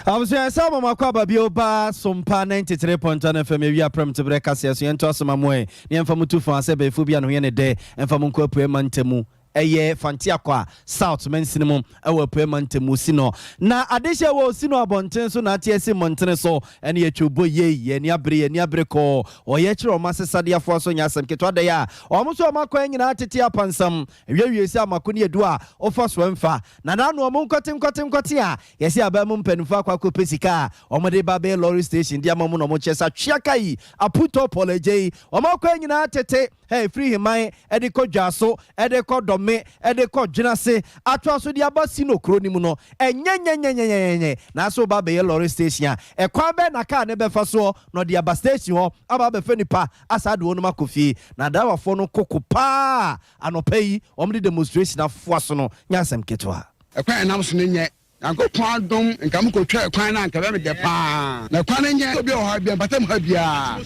Abusua, ɛsɛ ɔmamakɔ aba bio ba Sompa 93.1 FM awia prɛm te berɛ kaseɛ so. Yɛnto asoma mu ɛ ne yɛmfa mu tu fa sɛ bɛyɛfo bi a ne ho yɛ ne dɛ ɛmfa mu nkɔ Apuɛ mantamu, ɛyɛ Fanteakɔ a South mansini mu ɛwɔ Apuɛ mantamu si no. Na adehyɛ wɔ si no abɔnten so na ate asi mmɔntene so ɛne yɛtwe bɔ yei. Yɛni abere, yɛni abere kɔɔ ɔyɛ kyerɛ ɔma sesadeafoɔ so nyɛ asɛm ketewa dɛ a ɔmo so ɔmo akwan nyinaa tete apansam wiewie sɛ amako ne edu a ɔfa so ɛmfa na n'ano ɔmo nkɔte nkɔte nkɔte a yɛsɛ aban mu mpanimfoɔ akɔ akɔpɛ sika a ɔmode ba bɛyɛ lorry station de ama mu na ɔmo kyerɛ sɛ atweaka yi aputɔ pɔlɛgye yi ɔmo akwan nyinaa tete ɛ firi Heman ɛde kɔ Dwaso, ɛde kɔ Dɔme, ɛde kɔ Dwenase, atoa so de aba Sino kuro no mu no, ɛnyɛ nyɛnyɛnyɛnyɛnyɛ. Nanso woba bɛyɛ lorry station a, ɛkwan bɛɛ na kaa ne bɛfa soɔ na ɔde aba station hɔ aba abɛfɛ nipa asa de wɔn akɔ fie? Na driverfoɔ no koko paa anɔpa yi wɔn de demonstration afoa so no nyɛ asɛm ketewa. Ɛkwan ɛnam so no nyɛ. Nyankopɔn adom nka mokɔtwa ɛkwan no anka bɛmedɛ paa, na kwan no nyɛ. Obi wɔ ha bia mpatam ha biaa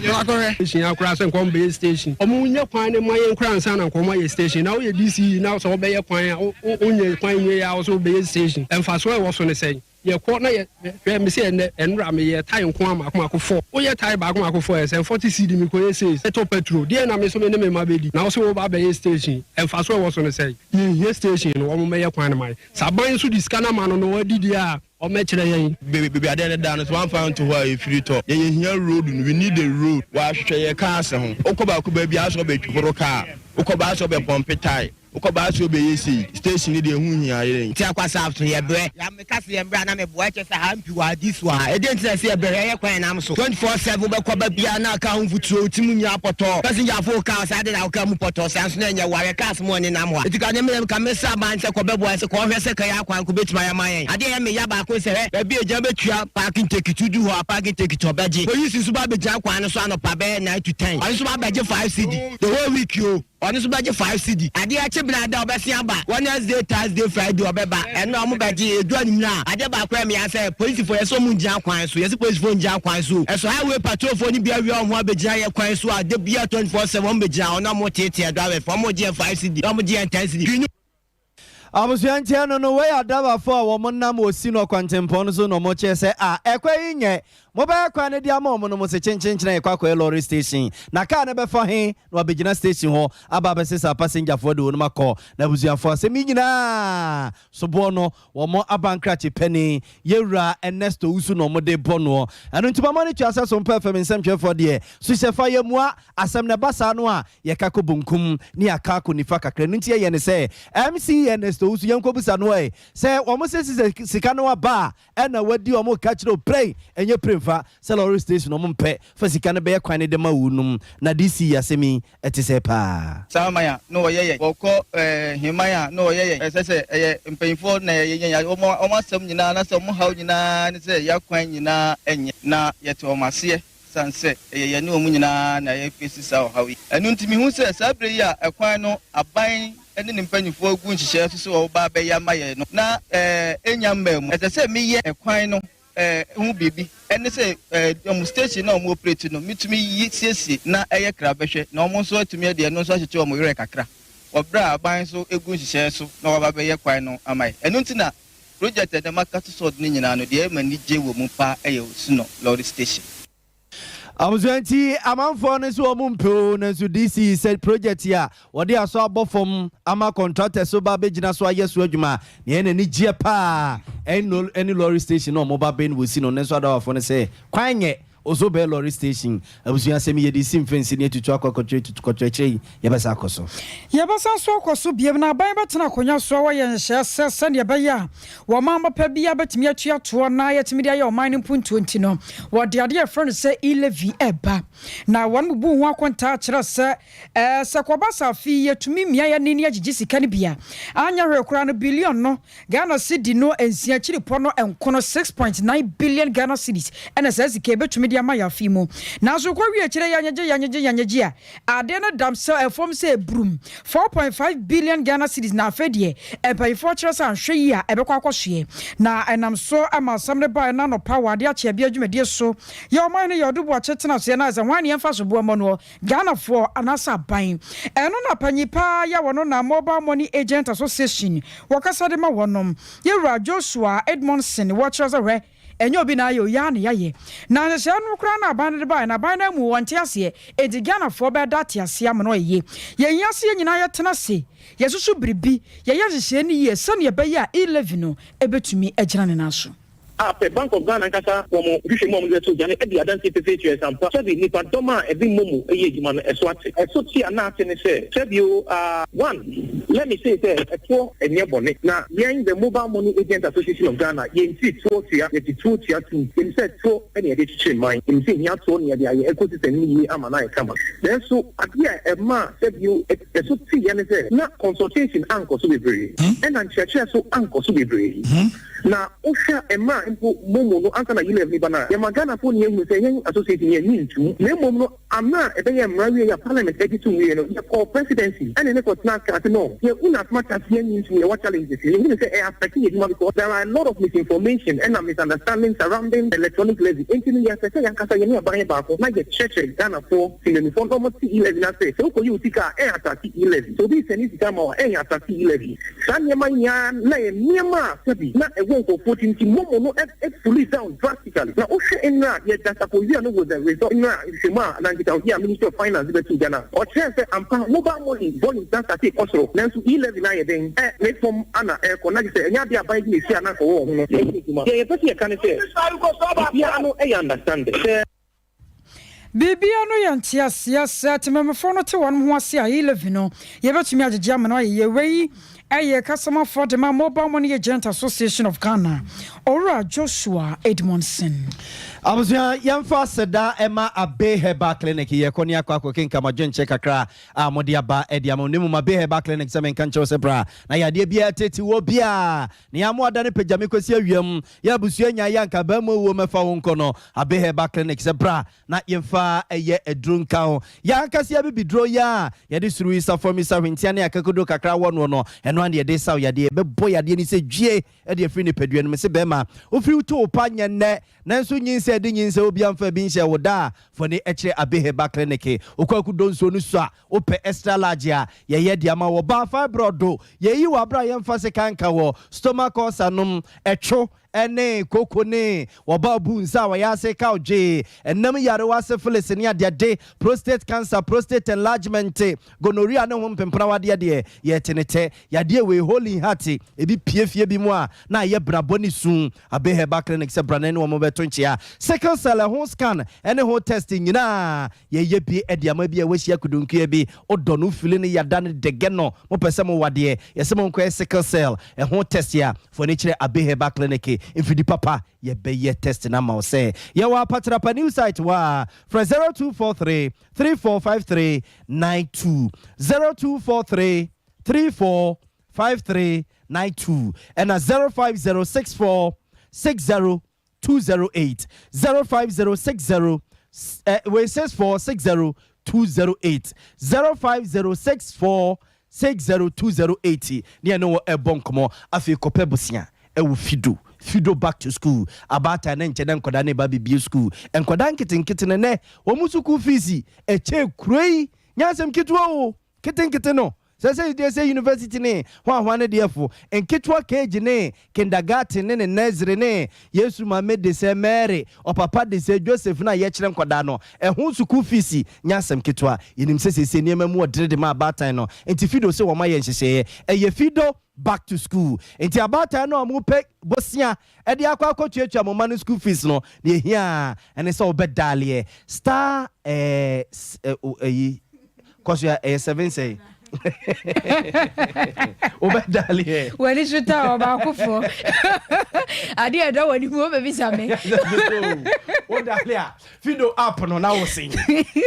na wakɔhwɛ. Station akora sɛ nkɔm bɛyɛ station, ɔmo nyɛ kwan ne ma yɛn kora ansa na nkɔm ayɛ station. Na woyɛ DCE na sɛ wɔbɛyɛ kwan a wonyɛ kwan nwie a, wɔsɛ wobɛyɛ station, ɛmfasoɔ a ɛwɔ so ne sɛn? Yɛkɔ na yɛ hwɛ me sɛ ɛnɛ ɛnora meyɛ tyre nko a maako maako four. Woyɛ tyre baako maako four, ɛsɛn 40 cedi. Mekɔyɛ sales, ɛtɔ petrol deɛ na me so me ne me ma bɛdi. Na wo sɛ woba bɛyɛ station, ɛmfasoɔ a ɛwɔ so ne sɛn? Yɛhia station no, wɔn mɛyɛ kwan no ma yɛ. Sɛ aban nso de sika no ama no na wɔadi deɛ a, ɔmɛkyerɛ yɛn. Beebi adeɛ no da no so wamfa nto hɔ a, ɛfiri tɔ. Yɛyɛ hia road no, we need the road. Wɔahwehwɛ yɛ cars ho. Wokɔ baako baabi a, sɛ wobɛhoro car, wokɔ baa sɛ wobɛpɔmpe tyre. Wokɔ baa so bɛyɛ sei, station no deɛ ɛho hia yɛn. Nti akwasaf so yɛ brɛ. Ya me ka se yɛ mbrɛ a na me boa ɛkyɛ sɛ ha mpi wɔ ha this wɔ ha ɛdeɛ nti na ɛsɛ yɛ brɛ hwɛ yɛ kwan yɛnam so 24/7 wobɛkɔ ba biaa na car ho mfuturo wo ti mu nyinaa pɔtɔɔ passenger fo car saa de na wo car mu pɔtɔɔ saa nso na ɛnyɛ wo ahwɛ cars mu ɔne nam hɔ a ɛti ka ne me ka me sɛ aban sɛ kɔ bɛboa sɛ kɔ hwɛ sɛ ka yɛ akwan ko bɛtumi ayɛ ma yɛn adeɛ yɛ me ya baako sɛ hwɛ baabi a ɛgyina bɛtua parking ticket wodu hɔ a parking ticket ɔbɛgye police nso ba bɛgyina kwan no so anɔpa bɛyɛ 9 to 10 ɔno nso ba bɛgye 5 cedi the whole week o. Ɔno nso bɛgye 5 cedi. Adeɛ kye bena da ɔbɛsen aba. Wednesday, Thursday, Friday ɔbɛba. Ɛno a ɔmo bɛgye. Edu anwummerɛ a, adeɛ baako a ɛmea sɛ polisifoɔ yɛse ɔmo ngyina kwan so. Yɛse polisifoɔ ngyina kwan so o. Ɛso highway patrolfoɔ no bi awia ɔmo ho abɛgyina yɛ kwan so a da biara 24/7 ɔmo bɛgyina hɔ na ɔmo teetee drivers foɔ. Ɔmo gye yɛn 5 cedi na ɔmo gye yɛn 10 cedi. Hwee nni. Abusua nkyɛn no no, wei adabafo a wɔn nam osi no ɔkwantempɔn no so na wɔn kyerɛ sɛ a ɛkwan yi nyɛ mobɛyɛ kwan no de ama wɔn no mo se kyenkyenkyen yɛkɔ akɔyɛ lorry station na kaa no bɛfa he na wabɛgyina station hɔ aba abɛsesa pasengyafoɔ de wɔn akɔ. Na abusuafoɔ, asɛm yi nyinaa soboɔ no wɔn aba nkrakye panin yɛwura Ernesto Owusu na wɔn de bɔ noɔ. Ɛno nti mama no tua sɛ so mpɛ fam nsɛmtwerɛfoɔ deɛ so hyɛ fa yɛ mua asɛm na ɛba saa no a yɛka kɔ bonkum ne yɛaka akɔ nifa kakra. No nti yɛyɛ ne sɛ MC Ernesto Owusu yɛnkɔbusa no ɛ sɛ wɔn sɛ sɛ sika no aba a ɛna wadi wɔn ka kyerɛ o ɛnyɛ pere mfa sɛ lorry station wɔn mpɛ fa sika no bɛyɛ kwan ne de ma wo nom na DC asɛm yi ɛte sɛ paa. Saa man a na wɔyɛ yɛn wɔkɔ heman a na wɔyɛ yɛn ɛsɛ sɛ ɛyɛ mpanyinfoɔ na ɛyɛ yɛn wɔn asɛm nyinaa na sɛ wɔn haw nyinaa ne sɛ yɛakwan nyinaa ɛnyɛ na yɛte wɔn aseɛ san sɛ ɛyɛ yɛne wɔn nyinaa na yɛfesi saa ɔhaw yi. Ɛno nti mihu sɛ saa bere yi a ɛkwan no aban ne ne mpanyinfoɔ gu nhyehyɛeɛ so sɛ wɔba abɛyɛ ama yɛn no na ɛnya mmaa mu, ɛsɛ sɛ meyɛ ɛkwan no ho biribi ɛne sɛ ɔmo station na ɔmo operate no mitumi yi siesie na ɛyɛ kra bɛhwɛ na ɔmo nso atumi de ɛno nso ahyehyɛ ɔmo werɛ kakra wɔbrɛ a aban nso egu nhyehyɛeɛ so na wɔaba bɛyɛ kwan no ama yɛ. Ɛno nti na project ɛdɛm aka to sɔɔdo no nyinaa no deɛ ɛma ni gye wɔ mu paa ɛyɛ Osuno lorry station. Abusua, nti amanfoɔ no nso wɔn mpɛ o, nanso DC sɛ project a wɔde aso abɔ fam ama contractor so ba abɛgyina so ayɛ so adwuma nea ɛna ani gyeɛ paa ɛne lorry station na wɔn ba bɛn wɔ si no. Ne nso adawafoɔ no sɛ kwan nyɛ oso bɛɛ lorry station. Abusua, asɛm yɛde si mfɛnsi ne atutu akɔ akɔtwerɛ tutu kɔtwerɛkyerɛ yi yɛbɛsa akɔ so. Yɛbɛsa so akɔ so biam na aban bɛtena akonnwa so a wɔyɛ nhyɛ sɛ sɛdeɛ ɛbɛyɛ a wɔman papa bi bɛtumi atua toɔ na yɛtumi de ayɛ ɔman no mpuntuo nti no wɔde adeɛ yɛfrɛ no sɛ e-levy ɛba na wɔn bubu ho akontaa kyerɛ sɛ sɛ kɔba sa afei yɛtumi mmea yɛ ne ne agyegye sika no bia anyɛ hwee koraa no billion no Ghana cedi no nsia akyiripɔ no nkono 6.9 billion Ghana cedis ɛna saa sika ɛbɛtumi de ama yɛ afei mu. Nanso kɔ wie akyirɛ yɛanyegye yɛanyegye yɛanyegye a adeɛ no dam sɛ ɛfam sɛ eburum 4.5 billion Ghana cedis na afei deɛ mpanyinfoɔ kyerɛ sɛ anhwɛ yi a ɛbɛkɔ akɔsoɛ na ɛnam so ama asɛm no baeɛ na anɔpa wɔ adeɛ akyɛ bi adwumadie so yɛ ɔman no yɛ ɔde boakye tena soɛ na sɛ hwan ne yɛmfa so boɔ mmɔ noɔ, Ghanafoɔ anaasɛ aban? Ɛno na panyin paa yɛ wɔno na Mobile Money Agent Association wɔkasa de ma wɔnom yɛwura Joshua Edmondson wɔkyerɛ sɛ hwɛ, ɛnyɛ obi na ayɛ oyaa ne yɛayɛ na nhyehyɛeɛ no koraa na aban no de baeɛ na aban no amu wɔnte aseɛ, enti Ghanafoɔ bɛda te aseɛ ama no ayɛ yɛhia sɛ yɛn nyinaa yɛtena ase yɛsusu biribi yɛyɛ nhyehyɛeɛ no yie sɛnea ɛbɛyɛ a e-levy no ɛbɛtumi agyina ne nan so. Apɛ Bank of Ghana ankasa wɔn nhwehwɛmu a wɔde bɛto gya no di adanse pefee kyerɛ sɛ ampa sɛbe nnipadɔm a ɛde MoMo yɛ adwuma no ɛso ate. Ɛso te a na ate ne sɛ sɛbe o ah one let me say sɛ ɛtoɔ nyɛ bɔne na yɛn the Mobile Money Agent Association of Ghana yɛntiri toɔ tua, yɛte toɔ tua tom. Yɛnim sɛ toɔ na yɛde kyekyere man, yɛnim sɛ ɛhia toɔ na yɛde ayɛ ecosystem no yie ama no ayɛ kama. Nanso adeɛ a ɛmaa sɛbe o ɛso teeɛ ne sɛ na consultation ankɔ so bebree ɛna nkyerɛkyerɛ so ankɔ so bebree. Na wohwɛ mmerɛ a mpo MoMo no ansa na E-levy no ba no a, yɛma Ghanafoɔ nyinaa hunu sɛ yɛn association yɛnnye ntom. Na mmom no, ama a ɛbɛyɛ mmara wieɛ a Parliament agye tom wieɛ no, yɛkɔɔ Presidency ɛne ne kɔtenaa kaa sɛ no, yɛn in as much as yɛnnye ntom, yɛwɔ challenges, yɛhunu sɛ ɛ affect yɛn adwuma because there are a lot of misinformation ɛna misunderstanding surrounding electronic levy. Enti no yɛpɛ sɛ yɛn ankasa yɛne aban yɛ baako na yɛkyerɛkyerɛ Ghanafoɔ, temamufoɔ na wɔte E-levy no ase. Sɛ wokɔyi wo sika a, ɛn attract E-levy. Sɛ obi resɛne sika ama wo a, ɛn attract E-levy. Saa nneɛma yi nyinaa na ɛyɛ nneɛma a sɛbi na ɛwɔ nkurɔfoɔ ti nti MoMo no pull down drastically. Na wohwɛ nnora a yɛda Sapowia no was the result nnora nhwehwɛmu a na nkitahodie a Ministry of Finance de bɛtoo dwa no a ɔkyerɛɛ sɛ ampa mobile money volumes na startee kɔ soro nanso e-levy no ayɛ dɛn ɛ ne fam ana ɛrekɔ na kyerɛ sɛ ɛnyɛ adeɛ a aban gyina si a na anka ɔwɔ wɔn ho no ɛyɛ adwuma. Deɛ yɛpɛ sɛ yɛka ne sɛ biribiara no yɛ understanding sɛ. Biribia no yɛ nteaseɛ sɛ temammufoɔ no te wɔnom ho ase a e-levy no yɛbɛtumi agyegye ama no ayɛ yie. Wei yɛ kasamafoɔ de ma Mobile Money Agent Association of Ghana, Owura Joshua Edmondson. Abusua yɛmfa aseda ɛma Abbey Herbal Clinic yɛkɔ ne akɔ akɔkenka mo adwenkyerɛ kakra a mode aba de ama mo na mmom Abbey Herbal Clinic sɛ menka nkyerɛ wo sɛ bra na yadeɛ biara tete wɔ biara na yɛamoa da no pagya me kɔsi awiam yɛ abusua nya yɛ anka baa mu awuo mɛfa wo nkɔ no Abbey Herbal Clinic sɛ bra na yɛmfa ɛyɛ aduro nka ho yɛn ankasa yɛ abibiduro yi a yɛde suruyi safɔmisa hwentia ne akakoduro kakra wɔ noɔ no ɛno ara na yɛde saw yadeɛ yɛbɛbɔ yadeɛ no sɛ dwie de afiri nipadua no mu se bɛrima wofiri wo to wo pa nyɛ nnɛ nanso nyinsɛn de nyinsɛn obia mfa bi nhyɛ wo da a fɔne kyerɛ Abbey Herbal Clinic wokɔ akudɔ nsuo no sua wopɛ extra large a yɛyɛ de ama wɔ baa fibroid do yɛyi wɔ abere a yɛmfa sekan nka wɔ stomach ulcer nom ɛtwo ne koko ne wɔba bu nsa a wɔyɛ ase kaw dwee ɛnam nyarewa syphilis ne adeade prostate cancer prostate enlargement gonorrhea ne ho mpempena wadeɛ deɛ yɛte ne tɛ yadeɛ wei hole in heart ebi pie fie bi mu a na ayɛ brabɔ ne su Abbey Herbal Clinic sɛ brane ne wɔn bɛto nkyea sickle cell ɛho scan ɛne ho test nyinaa yɛyɛ bi de ama bi a wahyia kudunkua bi wodɔ no wofili no yada no dɛgɛ no mopɛ sɛ mo wadeɛ yɛsɛ mo nkɔyɛ sickle cell ɛho test a fo ani kyerɛ Abbey Herbal Clinic mfidi papa yɛbɛyɛ test no ama wo sɛ yɛwɔ Apatrapa new site hɔ a frɛ 0243 3453 92 0243 3453 92 ɛna 05064 60 208 05060 wei 6460 208 05064 60208 ne ɛne wɔ ɛbɔ nkɔmmɔ. Afei kɔpɛ bosea ɛwɔ Fido. Fido back to school abaatan ne nkyɛn dɛ nkɔdaa ne ba bibie school nkɔdaa nketenkete ne nɛ wɔn sukuu fees ɛkyɛ kuro yi nyansɛm ketewa o ketenkete no sɛ sɛ deɛ sɛ university ne ho ahoa ne deɛ fo nketewa KG ne kindergarten ne ne nursery ne Yesu maame de sɛ Mary ɔpapa de sɛ Joseph na yɛkyerɛ nkɔdaa no ɛho sukuu fees nyansɛm ketewa. Yɛnim sɛ sɛsɛ nneɛma mu ɔdere de ma abaatan no nti Fido sɛ wɔma yɛ nhyehyɛeɛ ɛyɛ Fido back to school nti abaatan no a wɔpɛ bosia ɛde akɔ akɔtuatua mo ma no school fees no deɛ ehia ɛne sɛ wɔbɛdaaleɛ star ɛɛ ɛyi kɔso ɛyɛ seven sɛ wobɛdaaleɛ w'ani so ta ɔbaakofoɔ adeɛ ɛdɔ w'ani mu wobɛbisa me. Wodaale a Fido app no na wo sen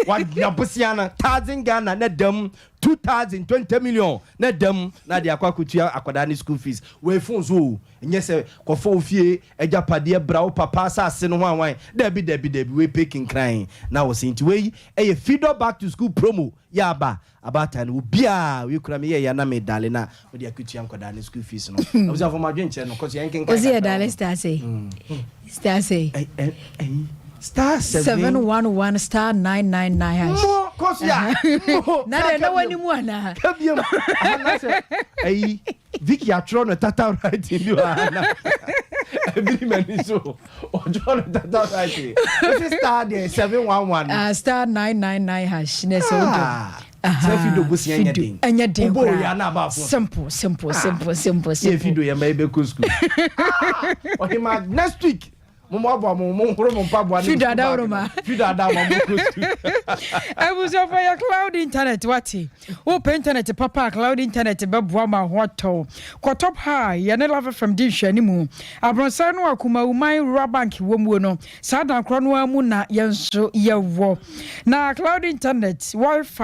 wanya bosia no 1,000 Ghana na dam 2,000 20 million na dam na de akɔ akɔtua akwadaa ne school fees wei phone so o nyɛ sɛ kɔfa wo fie agyapadeɛ bra wo papa asase no ho awan dabi dabi dabi wei pe kinkran na wo sen nti wei ɛyɛ Fido back to school promo yɛ aba abaatan no obiaa wei kura me yɛ ya na me dale na wode akatua nkwadaa ne school fees no abusuafo ma adwenkyerɛ no kɔ so yɛnkenkan. Osi yɛ dale star sɛ star sɛ star 7 711 star 999 hash. Mo kɔ so ya mo. Na deɛ na wani mu anaa? Kabiam anasɛ ayi Vicky atwerɛ no tata writing bi wɔ ha na ebiri m'ani so ɔtwerɛ no tata writing ɛsɛ star deɛ 711. Star 999 hash na ɛsɛ wodɔ. Sɛ Fido bosia nyɛ den. Ɛnyɛ den koraa. Wobɔ na aba afo. Simple simple simple simple simple. Yɛ Fido yɛ ma ebe school. Ɔhema next week mo mo aboa mo mo nhoro mo mpaboa ne Fido adaworoma. Fido adaworoma mo kɔ school. Abusuafo yɛ cloud internet wate. Wopɛ internet papa a cloud internet bɛboa ma ho atɔ. Kɔ top high yɛne Love FM di nhwɛanimu. Abrɔnsan no a Kumawuman Rural Bank wɔ muo no, saa dan korɔ no ara mu na yɛn nso yɛwɔ. Na cloud internet, wifi.